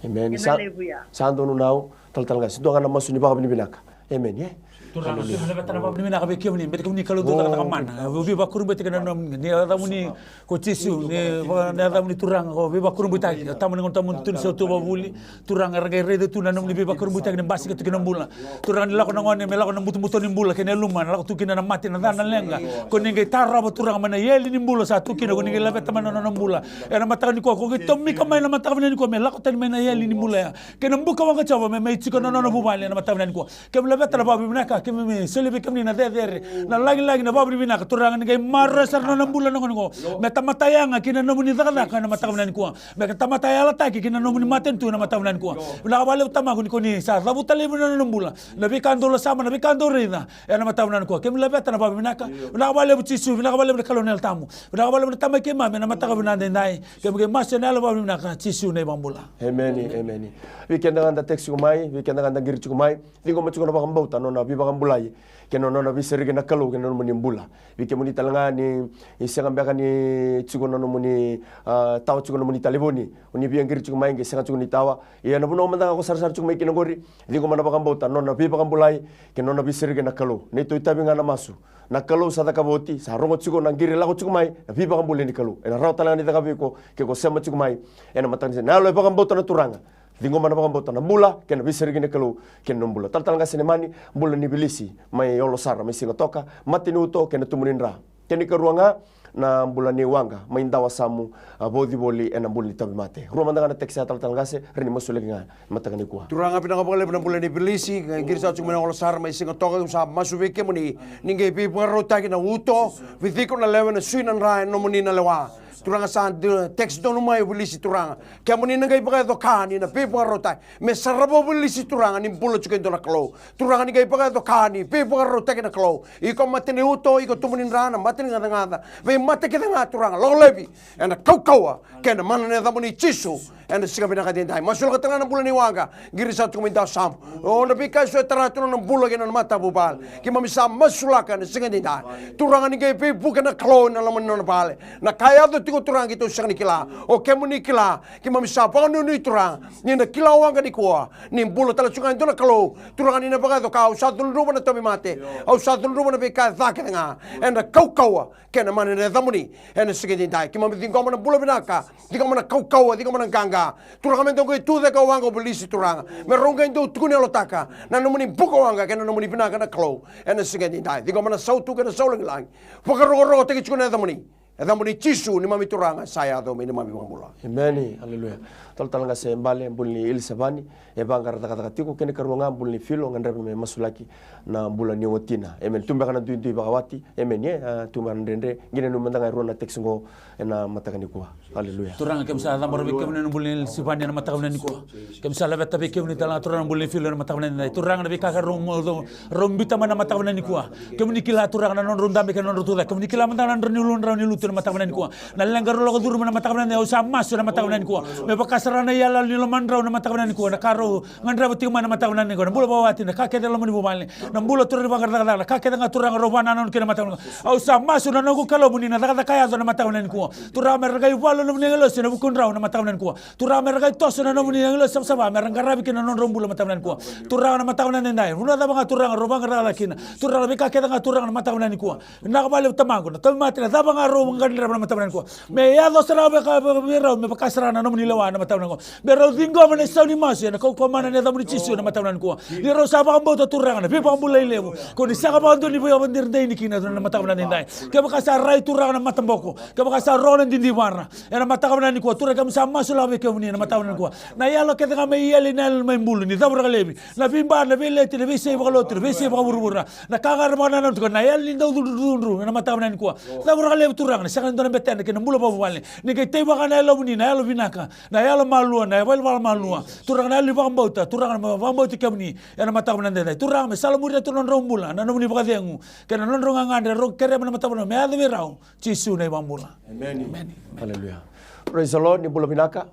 Emeni. Ena levu ya. Sa donu nau, talatala qase, dua ga na masu ni vakavinavinaka. Emeni, e? Turaga, aleluya. Turaga, na veta na vakavinavinaka vei kemuni, me kemuni Kalou dau cakacaka mana. Au veivakurabuitaki na nomuni, ni yacamuni ko Jisu, ni va-, na yacamuni Turaga, ko veivakurabuitaki. Tamani, Gone, Tamana, Tui Sautu Vakavuli. Turaga, era qai raica tu na nomuni veivakurabuitaki ni basika tu kina bula. Turaga, ni lako na gone me lako na butobuto ni bula kei na yaluma, na lako tu kina na mate, na ca, na leqa. Ko ni qai tarova Turaga mai na yali ni bula sa tu kina, ko ni qai laveta mai na nona bula. Ena mataka nikua, ko qai tomika mai na mataka vinaka nikua me lako tani mai na yali ni bula ya. Kei na buka waqa Jiova me mai tiko na nona vuvale ena mataka vinaka nikua. Keimami laveta na vakavinavinaka, keimami solia vei kemuni na cecere, na lagilagi, na vakavinavinaka. Turaga, ni qai maroroya sara na nona bula na gone qo. Me tamata yaga ki na nomuni cakacaka ena mataka vinaka nikua. Me tamata yalataki ki na nomuni matanitu ena mataka vinaka nikua. Vinaka vakalevu Tamaqu ni ko ni sa cavuta laivi na nona bula. Na veika dou lasama, na veika dou raica ena mataka vinaka nikua. Keimami laveta na vakavinavinaka. Vinaka vakalevu Jisu, vinaka vakalevu na Kalou na Yalo Tabu. Vinaka vakalevu na Tamai keimami ena mataka vinaka edaidai. Keimami qai masu ena yalo vakavinavinaka Jisu na iVakabula. Emeni, emeni. Vei keda ga da text tiko mai, vei keda ga da qiri tiko mai. Ciqoma tiko na vakabauta, nona veivakabulai, kei na nona veisereki na Kalou kei na nomuni bula. Vei kemuni tale ga ni, ni sega beka ni tiko na nomuni, a, tawa tiko na nomuni talevoni, o ni via qiri tiko mai qai sega tiko ni tawa. Ia na vanua mada ga ko sarasara tiko mai kina qori, ciqoma na vakabauta, nona veivakabulai kei na nona veisereki na Kalou. Neitou itavi ga na masu. Na Kalou sa cakava oti, sa rogo tiko na qiri lako tiko mai, na veivakabulai ni Kalou. Ena rawa tale ga ni caka vei iko ke ko sema tiko mai ena mataka ni siga. Na yalo e vakabauta na Turaga. Ciqoma na vakabauta, na bula kei na veisereki ni Kalou kei na nomu bula. Talatala qase Nemani, bula ni Vilisi mai Olosara, mai Sigatoka, mataniuto kei na tubu ni dra. Kena ikarua ga na bula ni Waqa mai Dawasamu, a, vauci voli ena bula ni tauvimate. Rua mada ga na text ya, talatala qase, rawa ni masulaki ga ena mataka nikua. Turaga, vinaka vakalevu na bula ni Vilisi, qiri sa tiko mai na Olosara mai Sigatoka, au sa masu vei kemuni ni qai veivakarautaki na uto, vei iko na lewe, na sui, na dra ena nomuni na lewa. Turaga, sa d-, text donu mai o Vilisi, Turaga. Kemuni na qai vakayaco ka ni na veivakarautaki. Me sarava o Vilisi, Turaga, ni bula tiko e dua na Kalou. Turaga, ni qai vakayaco ka ni veivakarautaki na Kalou. Iko mataniuto, iko tubu ni dra, na mata ni gacagaca. Veimate kece ga, Turaga, lako laivi ena kaukauwa kei na mana ni yacamuni Jisu. Ena siga vinaka edaidai, masulaka tale ga na bula ni Waqa, qiri sa tiko mai Dawasamu. O, na veika eso e tara tu na nona bula kei na nona matavuvale, keimami sa masulaka ena siga edaidai. Turaga, ni qai veivuke na Kalou ena loma ni nona vale. Na ka e yaco tiko Turaga keitou sega ni kila. O kemuni kila, keimami sa vakanuinui Turaga ni na kila waqa nikua ni bula tale tiko ga e dua na Kalou. Turaga ni na vakayaco ka au sa cudruva na tauvimate, au sa cudruva na veika e ca kece ga, ena kaukauwa kei na mana ni yacamuni. Ena siga edaidai keimami ciqoma na bula vinaka, ciqoma na kaukauwa, ciqoma na qaqa. Turaga me dou qai tucake waqa o Velisi Turaga, me rau qai dau tukuni yalotaka na nomuni buka waqa kei na nomuni vinaka na Kalou. Ena siga edaidai ciqoma na sautu kei na sau lagilagi, vakarokorokotaki tiko na yacamuni. Yacamuni Jisu neimami Turaga sa yaco me neimami Vakabula. Emeni. Aleluya. Talatala Qase Bale, bula ni Ilisevani, e vaqara cakacaka tiko, kena ikarua ga bula ni Filo, gadreva me masulaki na bula ni watina. Emeni. Tu beka na duidui vakawati. Emeni. E, a, tu beka na dredre. Qai nanumi mada ga e rua na tekisi qo ena mataka nikua. Aleluya. Turaga, keimami sa cabora vei kemuni na bula ni Ilisevani ena mataka vinaka nikua. Keimami sa laveta vei kemuni tale ga Turaga na bula ni Filo ena mataka vinaka nikua. Turaga, na veika ka rau mo- rau biuta mai na mataka vinaka nikua. Kemuni kila Turaga na nodrau dabe kei na nodrau tucake. Kemuni kila mada ga na nodra ni uludra ni lutu ena mataka vinaka nikua. Na leqa rau lako curu mai na mataka vinaka nikua, au sa masu ena mataka vinaka nikua, me vakasara na iyaloyalo ni lomadrau na mataka vinaka nikua. Na ka rau gadreva tiko mai na mataka vinaka nikua, na bula vakawati, na ka kece e loma ni vuvale, na bula Turaga ni vaqara cakacaka, na ka kece ga Turaga rau vakanananu kina na mataka vinaka nikua. Au sa masu na noqu Kalou mo ni na cakacaka yaco na mataka vinaka nikua. Turaga, me ra qai valu na nomuni agilosi ena vukudrau na mataka vinaka nikua. Turaga, me ra qai toso na nomuni agilosi savasava me ra qaravi kina na nodrau bula mataka vinaka nikua. Turaga, na mataka vinaka edaidai, vanua cava ga Turaga rau vaqara cakacaka kina, Turaga, na veika kece ga Turaga na mataka vinaka nikua. Vinaka vakalevu Tamaqu, na tauvimate, na cava ga rau gadreva na mataka vinaka nikua, me yaco sara vaka vei rau, me vakasara na nomuni lewa na mataka vinaka nikua. Me rau ciqoma na isau ni masu ena kaukauwa mana ni yacamuni Jisu na mataka vinaka nikua. Ni rau sa vakabauta Turaga na veivakabulai levu, ko ni sega vakadua ni vakadeiradei ni kina na mataka vinaka edaidai. Kevaka sa rai Turaga na mataboko, kevaka sa rogo na didivara, ena mataka vinaka nikua Turaga keimami sa masulaka vei kemuni ena mataka vinaka nikua. Na yalo kece ga mai yali, na yalo mai bulu, ni cavurakalevi na veiba, na veileti, na veisei vakalotu, na veisei vakavuravura, na ka ga ra vakanananu tiko, na yalo ni dau cudrucudru ena mataka vinaka nikua. Cavurakalevi Turaga, ni sega ni dua na betena kei na bula vakavuvale. Ni qai teivaka na yalomuni na yalo vinaka, na yalo malua, na ivalavala malua. Turaga, na yalo ni vakabauta, Turaga, na vakabauti kemuni ena mataka vinaka edaidai. Turaga, me salamuria tu na nodrau bula na nomuni vakacegu kei na nodrau gagadre rau kerea mai na mataka vinaka, me yaco vei rau. Jisu na iVakabula. Emeni. Emeni. Aleluya. Praise the Lord. Ni bula vinaka.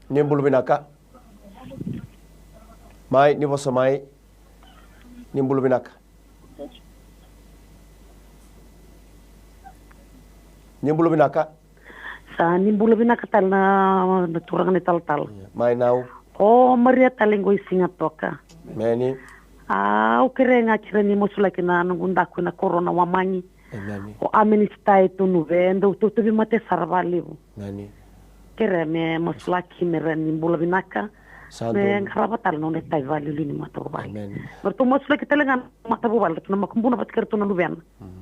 Ni bula vinaka. Mai, ni vosa mai. Ni bula vinaka. Ni bula vinaka. Sa ni bula vinaka tale na, na turaga na italatala. Mai nau. O Maria tale qo i Sigatoka. Emeni. A, au kerea ga kerea ni masulaki na noqu daku ena korona wamagi. Emeni. O Ameni Stai Tunuve, dau tauvi mate sara vakalevu. Emeni. Kerea me masulaki me ra ni bula vinaka. Sa me donu. Qarava tale na nona itavi vakaliuliu ni matavuvale. Emeni. Me ratou masulaki tale ga na matavuvale, ratou na makubuna vata kei ratou na luvena. Mm.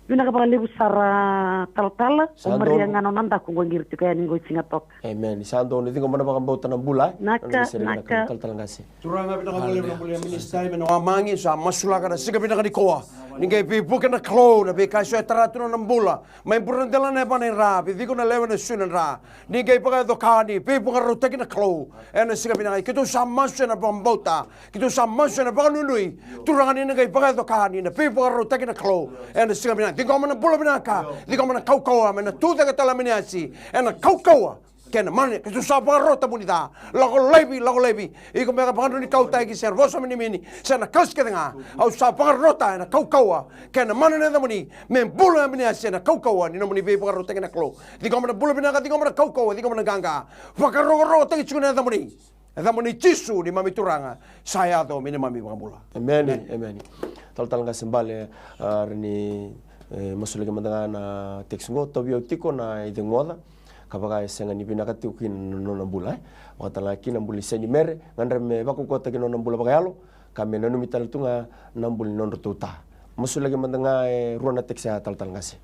Vinaka vakalevu sara talatala. Sa o Maria donu. Ga nona daku qo qiri tiko yani qo i Sigatoka. Emeni. Sa donu, ciqoma na vakabauta na bula, e? Naka, naka. Talatala Qase. Turaga, vinaka vakalevu na bula ya, Ameni Stai mai na wamagi, sa masulaka na siga vinaka nikua. Ni qai veivuke na Kalou na veika eso e tara tu na nona bula. Mai Buredelana e Vanaira, vei iko na lewe na sui na dra. Ni qai vakayaco ka ni veivakarautaki na Kalou. Ena siga vinaka, keitou sa masu ena vakabauta. Keitou sa masu ena vakanuinui. Turaga ni na qai vakayaco ka ni na veivakarautaki na Kalou. Ena siga vinaka, ciqoma na bula vinaka, ciqoma na kaukauwa, me na tucake tale mai na yasi. Ena kaukauwa kei na mana, keitou sa vakarota vuni ca. Lako laivi, lako laivi. Iko me ka vakadroni kautaki se vosa minimini se na kausi kece ga. Au sa vakarota ena kaukauwa kei na mana ni yacamuni. Me bula mai na yasi ena kaukauwa ni nomuni veivakarautaki na Kalou. Ciqoma na bula vinaka, ciqoma na kaukauwa, ciqoma na qaqa. Vakarokorokotaki tiko na yacamuni. Yacamuni Jisu neimami Turaga, sa yaco me neimami Vakabula. Emeni, emeni. Talatala Qase Bale, a, rawa ni, e, masulaki mada ga na tekisi qo, tauvi au tiko na icegu oca, ka vaka e sega ni vinaka tiko kina na nona bula, e. Vakatalega kina na bula ni Seni Mere, gadreva me vakaukauwataki na nona bula vakayalo, ka me nanumi tale tu ga na bula ni nodratou ta. Masulaki mada ga e rua na tekisi ya, Talatala Qase.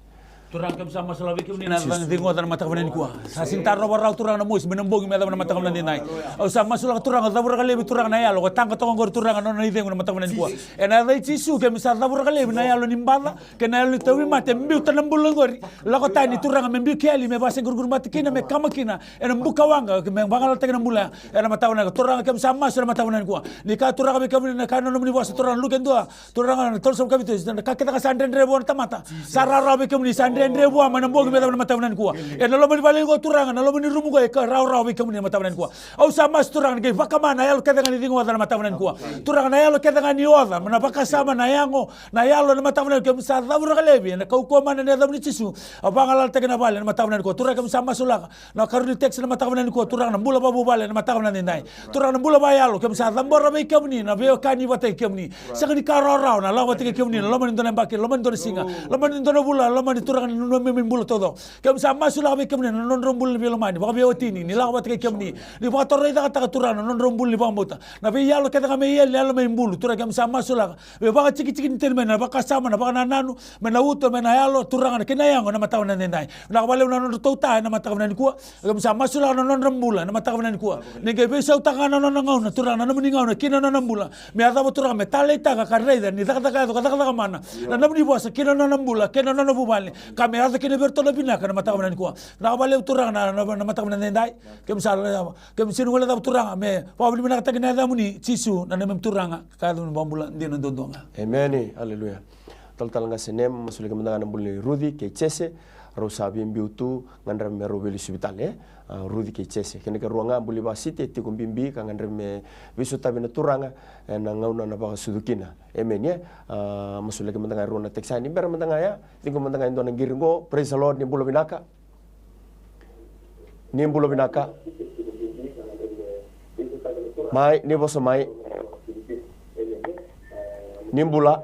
Turaga, keimami sa masulaka vei kemuni na cegu oca na mataka vinaka nikua. Sa sega ni tarova rawa Turaga na mosi mai na bogi me yacova na mataka vinaka edaidai. Au sa masulaka Turaga, cavurakalevi Turaga na yalo ko taqa toka qori Turaga na nona icegu na mataka vinaka nikua. Ena yaca i Jisu keimami sa cavurakalevi na yalo ni baca kei na yalo ni tauvimate, biuta na bula qori. Lako tani Turaga me biu ki yali, me vakasaquraqurumate kina, me kama kina ena buka waqa, me vagalalataki na bula. Ena mataka vinaka Turaga, keimami sa masu ena mataka vinaka nikua. Ni kaya Turaga vei kemuni na ka na nomuni vosa Turaga, Luke dua, Turaga na tolusagavulu ka vitu, na ka kece ga sa dredre vua na tamata, sa rawarawa vei kemuni, sa dredre vua mai na bogi me yacova na mataka vinaka nikua. Ena loma ni vale qo Turaga, na loma ni rumu qo e ka rawarawa vei kemuni na mataka vinaka nikua. Au sa masu Turaga ni qai vakama na yalo kece ga ni ciqomaca na mataka vinaka nikua. Turaga na yalo kece ga ni oca, na vakasama, na yago, na yalo na mataka vinaka nikua. Kemuni sa cavuraka laivi ena kaukauwa mana ni yacamuni Jisu. Au vagalalataki na vale na mataka vinaka nikua. Turaga kemuni sa masulaka na karua ni text na mataka vinaka nikua, Turaga na bula vakavuvale na mataka vinaka nikua. Turaga na bula vakayalo, kemuni sa cabora vei kemuni na veiwekani vata kei kemuni. Sega ni ka rawarawa na lako vata kei kemuni na loma ni dua na yabaki, loma ni dua na siga, loma ni dua na vula, loma ni Turaga ni nodrau bula taucoko. Kemuni sa masulaka vei kemuni na nodrau bula ni veilomani, vakaveiwatini, ni lako vata kei kemuni, ni vakatorocaketaka Turaga na nodrau bula ni vakabauta. Na veiyalo kece ga me yali, yalo me ibulu, Turaga kemuni sa masulaka. Me vakatikitiki ni tini mai na vakasama, na vakanananu, me na uto, me na yalo, Turaga na kena yago na mataka vinaka nikua. Vinaka vakalevu na nodratou ta ena mataka vinaka nikua. Kemuni sa masulaka na nodra bula na mataka vinaka nikua. Ni qai veisautaka ga na nona gauna Turaga na nomuni gauna kina nona bula. Me yacova Turaga me taleitaka ka raica ni cakacaka yaco ka cakacaka mana na nomuni vosa kina nona bula kei na nona vuvale. Ka me yaco kina vei iratou na vinaka na mataka vinaka nikua. Vinaka vakalevu Turaga na, na, na mataka vinaka nikua. Kemuni sa, kemuni sa ni guilecava Turaga me vakavinavinakataki na yacamuni Jisu na neimami Turaga ka yacamuni vakabula dina duadua ga. Emeni. Aleluya. Talatala Qase Nema, masulaki mada ga na bula nei Ruci kei Jese, rau sa veibiu tu, gadreva me rau veilesui tale, e? A, Ruci kei Jese. Kena ikarua ga, bula i Vasiti, e tiko bibi, ka gadreva me veisotavi na Turaga ena gauna na vakasucu kina. Emeni, e? A, masulaki mada ga e rua na text, ni bera mada ga ya, ciqo mada ga e dua na qiri qo. Praise the Lord, ni bula vinaka. Ni bula vinaka. Mai, ni vosa mai. Ni bula.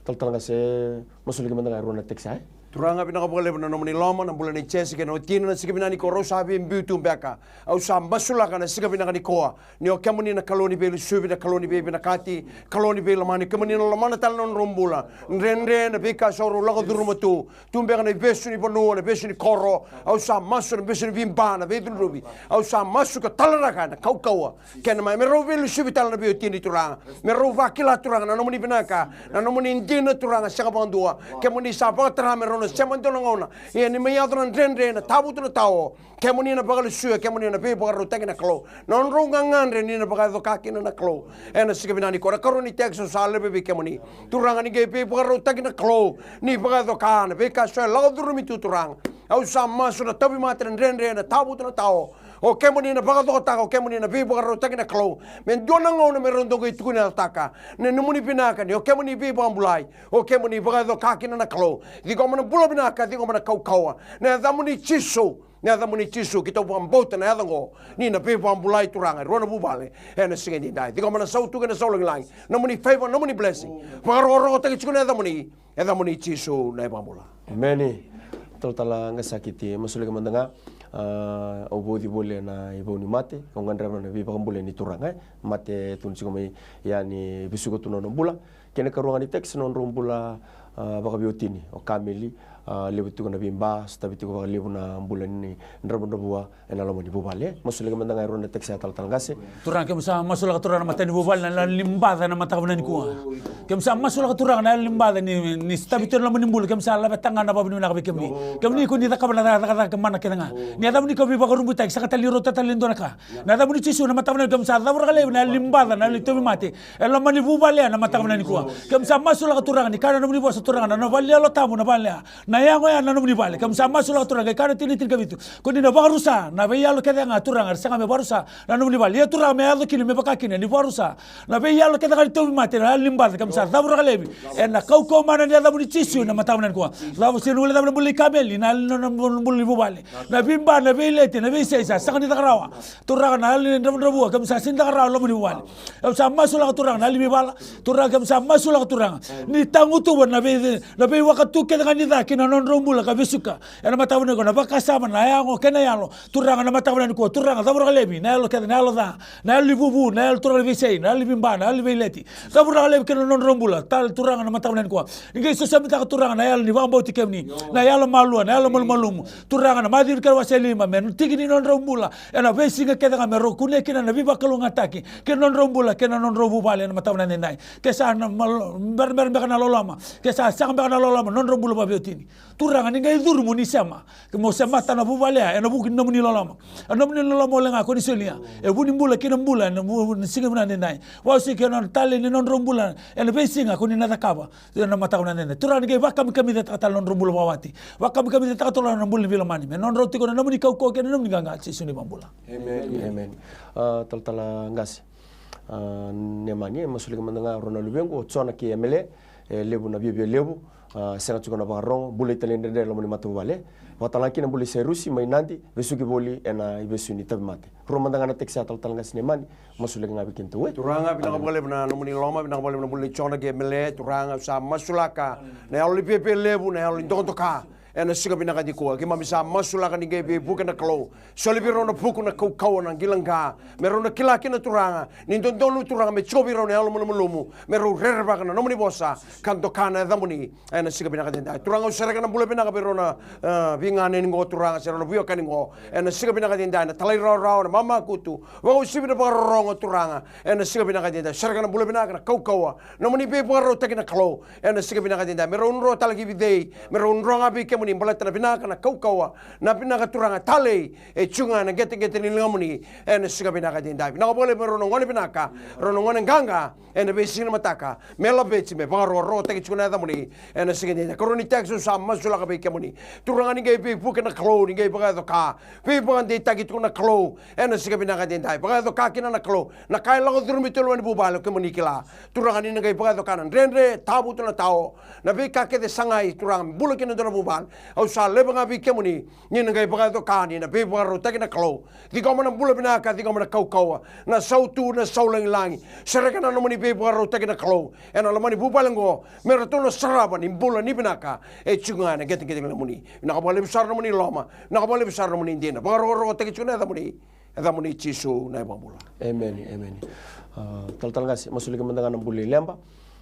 Talatala Qase, masulaki mada ga e rua na text, e? Turaga, vinaka vakalevu na nomuni loma, na bula nei Jese kei na watina, na siga vinaka nikua rau sa veibiu tu beka. Au sa masulaka na siga vinaka nikua. Ni o kemuni na Kalou ni veilesuvi, na Kalou ni veivinakati, Kalou ni veilomani, kemuni na lomana tale na nodrau bula. Dredre na veika sa rau lako curuma tu. Tu beka na ivesu ni vanua, na vesu ni koro. Au sa masu na vesu ni veiba, na veicudruvi. Au sa masu ka talaraka na kaukauwa. Kena mai me rau veilesuvi tale na veiwatini Turaga. Me rau vakila Turaga na nomuni vinaka, na nomuni dina Turaga sega vakadua. Kemuni sa vakatara me rau na sema dua na gauna. Ia ni mai yaco na dredre, na tavutu na tao. Kemuni na vakalesuya, kemuni na veivakarautaki na Kalou. Na nodrau gagadre ni na vakayacoka kina na Kalou. Ena siga vinaka nikua, na karua ni text au sa laiva vei kemuni. Turaga ni qai veivakarautaki na Kalou. Ni vakayacoka na veika so e lako curumi tu Turaga. Au sa masu na tauvimate, na dredre, na tavutu na tao. O kemuni na vakacokotaka, o kemuni na veivakarautaki na Kalou. Me dua na gauna me rau dau qai tukuni yacataka na nomuni vinaka ni o kemuni veivakabulai. O kemuni vakayacoka kina na Kalou. Ciqoma na bula vinaka, ciqoma na kaukauwa. Na yacamuni Jisu. Na yacamuni Jisu, keitou vakabauta na yaca oqo. Ni na veivakabulai Turaga e rua na vuvale ena siga edaidai. Ciqoma na sautu kei na saulagilagi. Nomuni favor, nomuni blessing. Vakarokorokotaki tiko na yacamuni. Yacamuni Jisu na iVakabula. Emeni. Talatala Qase Kiti, masulaki mada ga. A, au vauci voli ena ivau ni mate, kau gadreva na veivakabulai ni Turaga, e? Mate tu tiko mai, ia ni vesuka tu na nona bula. Kena ikarua ga ni text, na nodrau bula, a, vakaveiwatini, o Kameli, a, levu tiko na veiba, sotavi tiko vakalevu na bula ni dravudravua ena loma ni vuvale. Masulaki mada ga e rua na text ya, Talatala Qase. Turaga, kemu sa masulaka Turaga na matani vuvale, na lewe ni baca ena mataka vinaka nikua. Kemu sa masulaka Turaga na lewe ni baca ni, ni sotavi tu ena loma ni bula, kemu sa laveta ga na vakavinavinaka vei kemuni. Kemuni ko ni cakava na cakacaka mana kece ga. Ni yacamuni ka veivakarubuitaki, sega tale ni rauta tale ni dua na ka. Na yacamuni Jisu na mataka vinaka nikua, kemu sa cavuraka laivi na yalo ni baca, na yalo ni tauvimate. E loma ni vuvale ya na mataka vinaka nikua. Kemu sa masulaka Turaga ni kaya na nomuni vosa Turaga, na, na vale ni Yalo Tabu na vale ya. Na yago ya na nomuni vale. Kemu sa masulaka Turaga, e kaya na tini, tini ka vitu. Ko ni na vakarusa na veiyalo kece ga Turaga, era sega me vakarusa na nomuni vale. Ia Turaga me yaco kina me vaka kina ni vakarusa na veiyalo kece ga ni tauvimate, na yalo ni baca, kemu sa cavuraka laivi. Ena kaukauwa mana ni yacamuni Jisu na mataka vinaka nikua. Cava sega ni guilecava na bula i Kameli, na yalo ni nona bula ni vuvale. Na veiba, na veileti, na veisei sa sega ni caka rawa. Turaga na yalo ni dravudravua, kemu sa sega ni caka rawa loma ni vuvale. Kemu sa masulaka Turaga na yalo ni veivala. Turaga kemu sa masulaka Turaga. Ni tagutuva na vei, na veiwakatu kece ga ni ca ki na nodrau bula ka vesuka. Ena mataka vinaka nikua na vakasama, na yago kei na yalo. Turaga na mataka vinaka nikua, Turaga cavuraka laivi na yalo kece, na yalo ca, na yalo ni vuvu, na yalo Turaga ni veisei, na yalo ni veiba, na yalo ni veileti. Cavuraka laivi kei na nodrau bula, tale Turaga na mataka vinaka nikua. Ni qai sosomitaka Turaga na yalo ni vakabauti kemuni, na yalo malua, na yalo malumalumu. Turaga na Maciu kei na wase lima, me tiki ni nodrau bula ena veisiga kece ga me rau kunea kina na veivakalougatataki kei na nodrau bula kei na nodrau vuvale ena mataka vinaka nikua. Ke sa na malo, berabera beka na loloma, ke sa sega beka na loloma, nodrau bula vakaveiwatini. Turaga, ni qai curu mo ni sema, ke mo semata na vuvale ya ena vuku ni nomuni loloma. E nomuni loloma wale ga ko ni solia e vu ni bula kei na bula ena vu- na siga vinaka edaidai. Vakauasivi kei na nona talei ni nodrau bula ena veisiga ko ni na cakava ena mataka vinaka edaidai. Turaga, ni qai vakamikamicataka tale na nodrau bula vakawati. Vakamikamicataka, Turaga, na bula ni veilomani me nodrau tiko na nomuni kaukauwa kei na nomuni qaqa, Jisu na iVakabula. Amen. Amen. A, talatala qase, a, Nemani, e masulaki mada ga rua na luvequ, o Jona kei Emele. E levu na viavia levu, a, sega tiko na vakarogo, bulai tale na dredre e loma ni matavuvale. Vakatalega kina bulai Sairusi mai Nadi, vesuki voli ena ivesu ni tauvimate. Rua mada ga na text ya, talatala qase Nemani, masulaki ga vei kedatou, e. Turaga, vinaka vakalevu na nomuni loma, vinaka vakalevu na bula nei Jona kei Emele. Turaga, au sa masulaka na yalo ni viavia levu, na yalo ni dokadoka ena siga vinaka nikua. Keimami sa masulaka ni qai veivuke na Kalou. Soli vei rau na vuku, na kaukauwa, na qilaqa, me rau na kila kina, Turaga, ni dodonu, Turaga, me tiko vei rau na yalo malumalumu, me rau rerevaka na nomuni vosa ka doka na yacamuni ena siga vinaka edaidai. Turaga, au sereka na bula vinaka vei rau na, e, veiganeni qo, Turaga, se rau na veiwekani qo ena siga vinaka edaidai, na talairawarawa, na mamakutu, vakauasivi na vakarorogo, Turaga, ena siga vinaka edaidai. Sereka na bula vinaka, na kaukauwa, nomuni veivakarautaki na Kalou ena siga vinaka edaidai. Me rau dro tale ki vei cei, me rau dro ga vei kemuni baleta na vinaka, na kaukauwa, na vinaka, Turaga, talei e tiko ga ena qeteqete ni ligamuni ena siga vinaka edaidai. Vinaka vakalevu me rau na gone vinaka, rau na gone qaqa ena veisiga ni mataka, me laveti, me vakarokorokotaki tiko na yacamuni ena siga edaidai. Karua ni text, au sa masulaka vei kemuni, Turaga, ni qai veivuke na Kalou, ni qai vakayaco ka, veivakadeitaki tiko na Kalou ena siga vinaka edaidai. Vakayaco ka kina na Kalou, na ka e lako curumi tu e loma ni vuvale, o kemuni kila, Turaga, ni na qai vakayaco ka na dredre, tavutu na tao, na veika kece e sagai, Turaga, me bula kina e dua na vuvale. Au sa laiva ga vei kemuni ni na qai vakayaco ka, ni na veivakarautaki na Kalou. Ciqoma na bula vinaka, ciqoma na kaukauwa, na sautu, na sau lagilagi. Sereka na nomuni veivakarautaki na Kalou ena loma ni vuvale oqo, me ratou na sarava ni bula ni vinaka e tiko ga ena qeteqete ni ligamuni. Vinaka vakalevu sara na nomuni loma, vinaka vakalevu sara na nomuni dina. Vakarokorokotaki tiko na yacamuni, yacamuni Jisu na iVakabula. Emeni, emeni. A, talatala qase, masulaki mada ga na bula i Leba,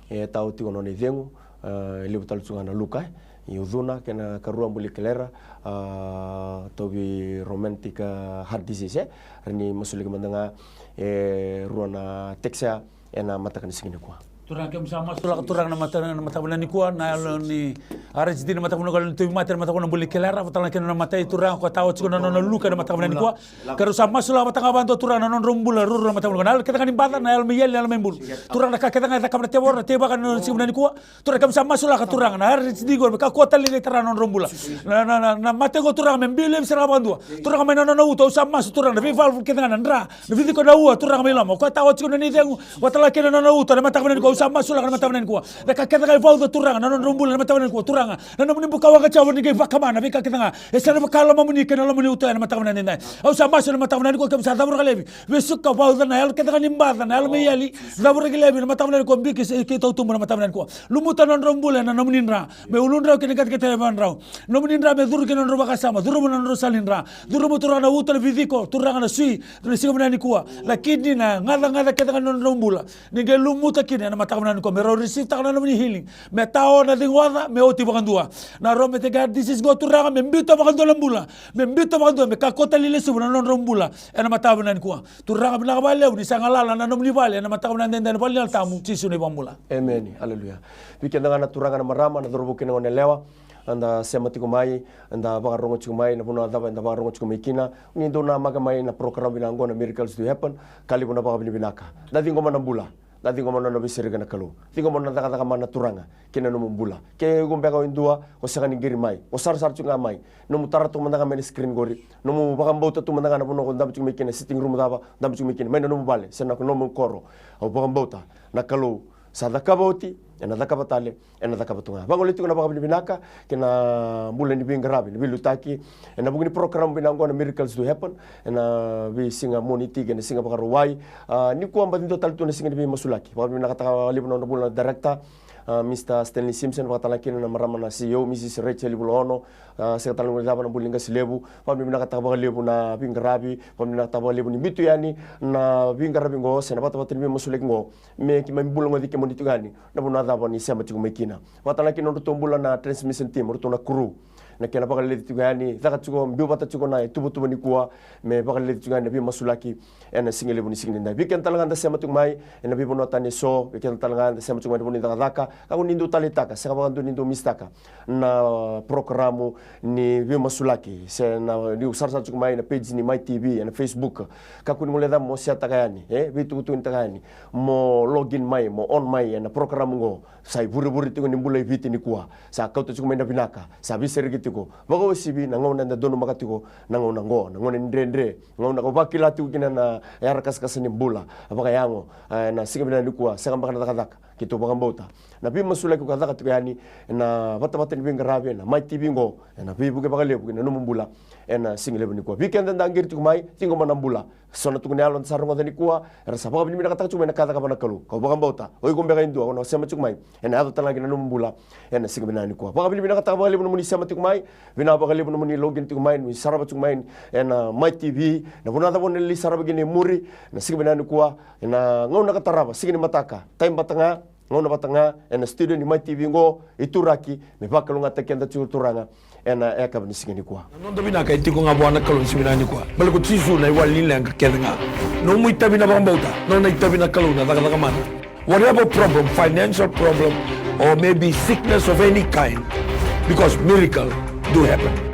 e tao tiko na nona icegu, a, e levu tale tu ga na luka, e, i ucuna, kei na karua bula i Kelera, a, tauvi rheumatic, a, heart disease, e. Rawa ni masulaki mada ga e rua na text ya ena mataka ni siga nikua. Turaga, keimami sa masulaka, Turaga, na mata- na mataka vinaka nikua, na yalo ni R H D na mataka vinaka nikua, na tauvimate na mataka vinaka, na bula i Kelera, vakatalega kina na matai, Turaga, ko a tawa tiko na nona luka na mataka vinaka nikua. Keirau sa masulaka vata ga vakadua, Turaga, na nodrau bula ruarua na mataka vinaka nikua, na yalo kece ga ni baca, na yalo me yali, na yalo me bulu. Turaga, na ka kece ga e cakava na tevoro, na teivaka na nona siga vinaka nikua, Turaga, keimami sa masulaka, Turaga, na R H D qo me kakua tale ni qai tara na nodrau bula. Na, na, na, na mate qo, Turaga, me biu laivi sara vakadua. Turaga, mai na nona uto, au sa masu, Turaga, na veivalu kece ga, na dra, na viciko, na ua, Turaga, mai loma. O koya tawa tiko na nona icegu, vakatalega kina na nona uto, na mataka vinaka nikua, au sa masulaka na mataka vinaka nikua. Na ka kece ga e vauca, Turaga, na nodrau bula na mataka vinaka nikua, Turaga, na nomuni bukawaqa, Jiova, ni qai vakama na veika kece ga e sega ni vaka lomamuni kei na loma ni uto ya na mataka vinaka nikua. Au sa masu na mataka vinaka nikua, keimami sa cavuta laivi, vesuka, vauca na yalo kece ga ni baca, na yalo me yali, cavuta laivi na mataka vinaka nikua, biki se keitou tubu na mataka vinaka nikua. Lumuta na nodrau bula ena nomuni dra, me uludrau kei na qeteqete ni yavadrau. Nomuni dra me curu kina na nodrau vakasama, curuma na nodrau sala ni dra. Curuma, Turaga, na uto, na viciko, Turaga, na sui, na siga vinaka nikua, na kidney, na gacagaca kece ga ni nodrau bula. Ni qai lumuta kina ena mataka vinaka nikua, me rau receive-taka na nomuni healing. Me tao na ciqoca, me oti vakadua. Na rheumatic heart disease qo, Turaga, me biuta vakadua na bula. Me biuta vakadua, me kakua tale ni lesuva na nodrau bula ena mataka vinaka nikua. Turaga, vinaka vakalevu ni sa galala na nomuni vale ena mataka vinaka edaidai, ena vale ni Yalo Tabu, Jisu na iVakabula. Emeni. Aleluya. Vei keda ga na turaga, na marama, na cauravou kei na goneyalewa eda sema tiko mai, eda vakarogo tiko mai, na vanua cava eda vakarogo tiko mai kina, ni dou namaka mai na program vinaka oqo na Miracles Do Happen, ka levu na vakavinavinaka. Da ciqoma na bula, da ciqoma na nona veisereki na Kalou, ciqoma na cakacaka mana na Turaga kei na nomu bula. Ke iko beka o dua o sega ni qiri mai, o sarasara tiko ga mai, nomu tara tu mada ga mai na screen qori, nomu vakabauta tu mada ga na vanua ko dabe tiko mai kina, sitting room cava dabe tiko mai kina, mai na nomu vale se na nomu koro. Au vakabauta na Kalou sa cakava oti, ena cakava tale, ena cakava tu ga. Vagolei tiko na vakavinavinaka kei na bula ni veiqaravi, na veiliutaki ena vuku ni program vinaka oqo na Miracles Do Happen ena veisiga Moniti kei na siga Vakarauwai. A, nikua baci dua tale tu na siga ni veimasulaki. Vakavinavinakataka vakalevu na nodra bula na director, a, Mr Stanley Simpson, vakatalega kina na marama na C E O, Mrs Rachel Vulaono, a, sega tale ni guilecava na bula ni qase levu. Vakavinavinakataka vakalevu na veiqaravi, vakavinavinakataka vakalevu ni biuta yani na veiqaravi oqo se na vatavata ni veimasulaki oqo me keimami bula goci kemuni tiko yani, na vanua cava ni sema tiko mai kina. Vakatalega kina nodratou bula na transmission team, o ratou na crew. na kena vakaleleci tiko yani, caka tiko, biu vata tiko na ituvatuva nikua me vakaleleci tiko yani na veimasulaki ena siga levu ni siga nidai. Vei keda tale ga da sema tiko mai ena veivanua tani eso, vei keda tale ga da sema tiko mai na vanua ni cakacaka, kakua ni dou taleitaka, sega vakadua ni dou misitaka na porokaramu ni veimasulaki, se na, niu sarasara tiko mai na page ni Mai T V ena Facebook. Kakua ni guileca mo setaka yani, e, veitukutukunitaka yani, mo login mai, mo on mai ena porokaramu oqo. Sa ivurevure tiko ni bula i Viti nikua. Sa kauta tiko mai na vinaka, sa veisereki tiko. Vakauasivi na gauna eda donumaka tiko, na gauna oqo, na gauna ni dredre, gauna ko vakila tiko kina na yara kasakasa ni bula vakayago, e, na siga vinaka nikua, sega beka na cakacaka. Keitou vakabauta na veimasulaki ko caka tiko yani ena vatavata ni veiqaravi ena Mai T V oqo, ena veivuke vakalevu ki na nomu bula ena siga levu nikua. Vei keda da qiri tiko mai, ciqoma na bula. So na tukuni yalo da sa rogoca nikua, era sa vakavinavinakataka tiko mai na ka cakava na Kalou. Kau vakabauta o iko beka e dua o na sema tiko mai, ena yaco tale ga ki na nomu bula ena siga vinaka nikua. Vakavinavinakataka vakalevu nomuni sema tiko mai, vinaka vakalevu nomuni login tiko mai, nomuni sarava tiko mai ena Mai T V. Na vanua cava o na lai sarava kina i muri na siga vinaka nikua, ena gauna ka tarava, siga ni mataka, time vata ga, gauna vata ga ena studio ni Mai T V oqo, ituraki me vakalougatataki keda tiko na Turaga ena yakavi ni siga nikua. Na noda vinaka e tiko ga vua na Kalou ni siga vinaka nikua. Baleta ko Jisu na iwali ni leqa kece ga. Nomu itavi na vakabauta, nona itavi na Kalou na cakacaka mana. Whatever problem, financial problem, or maybe sickness of any kind, because miracle do happen.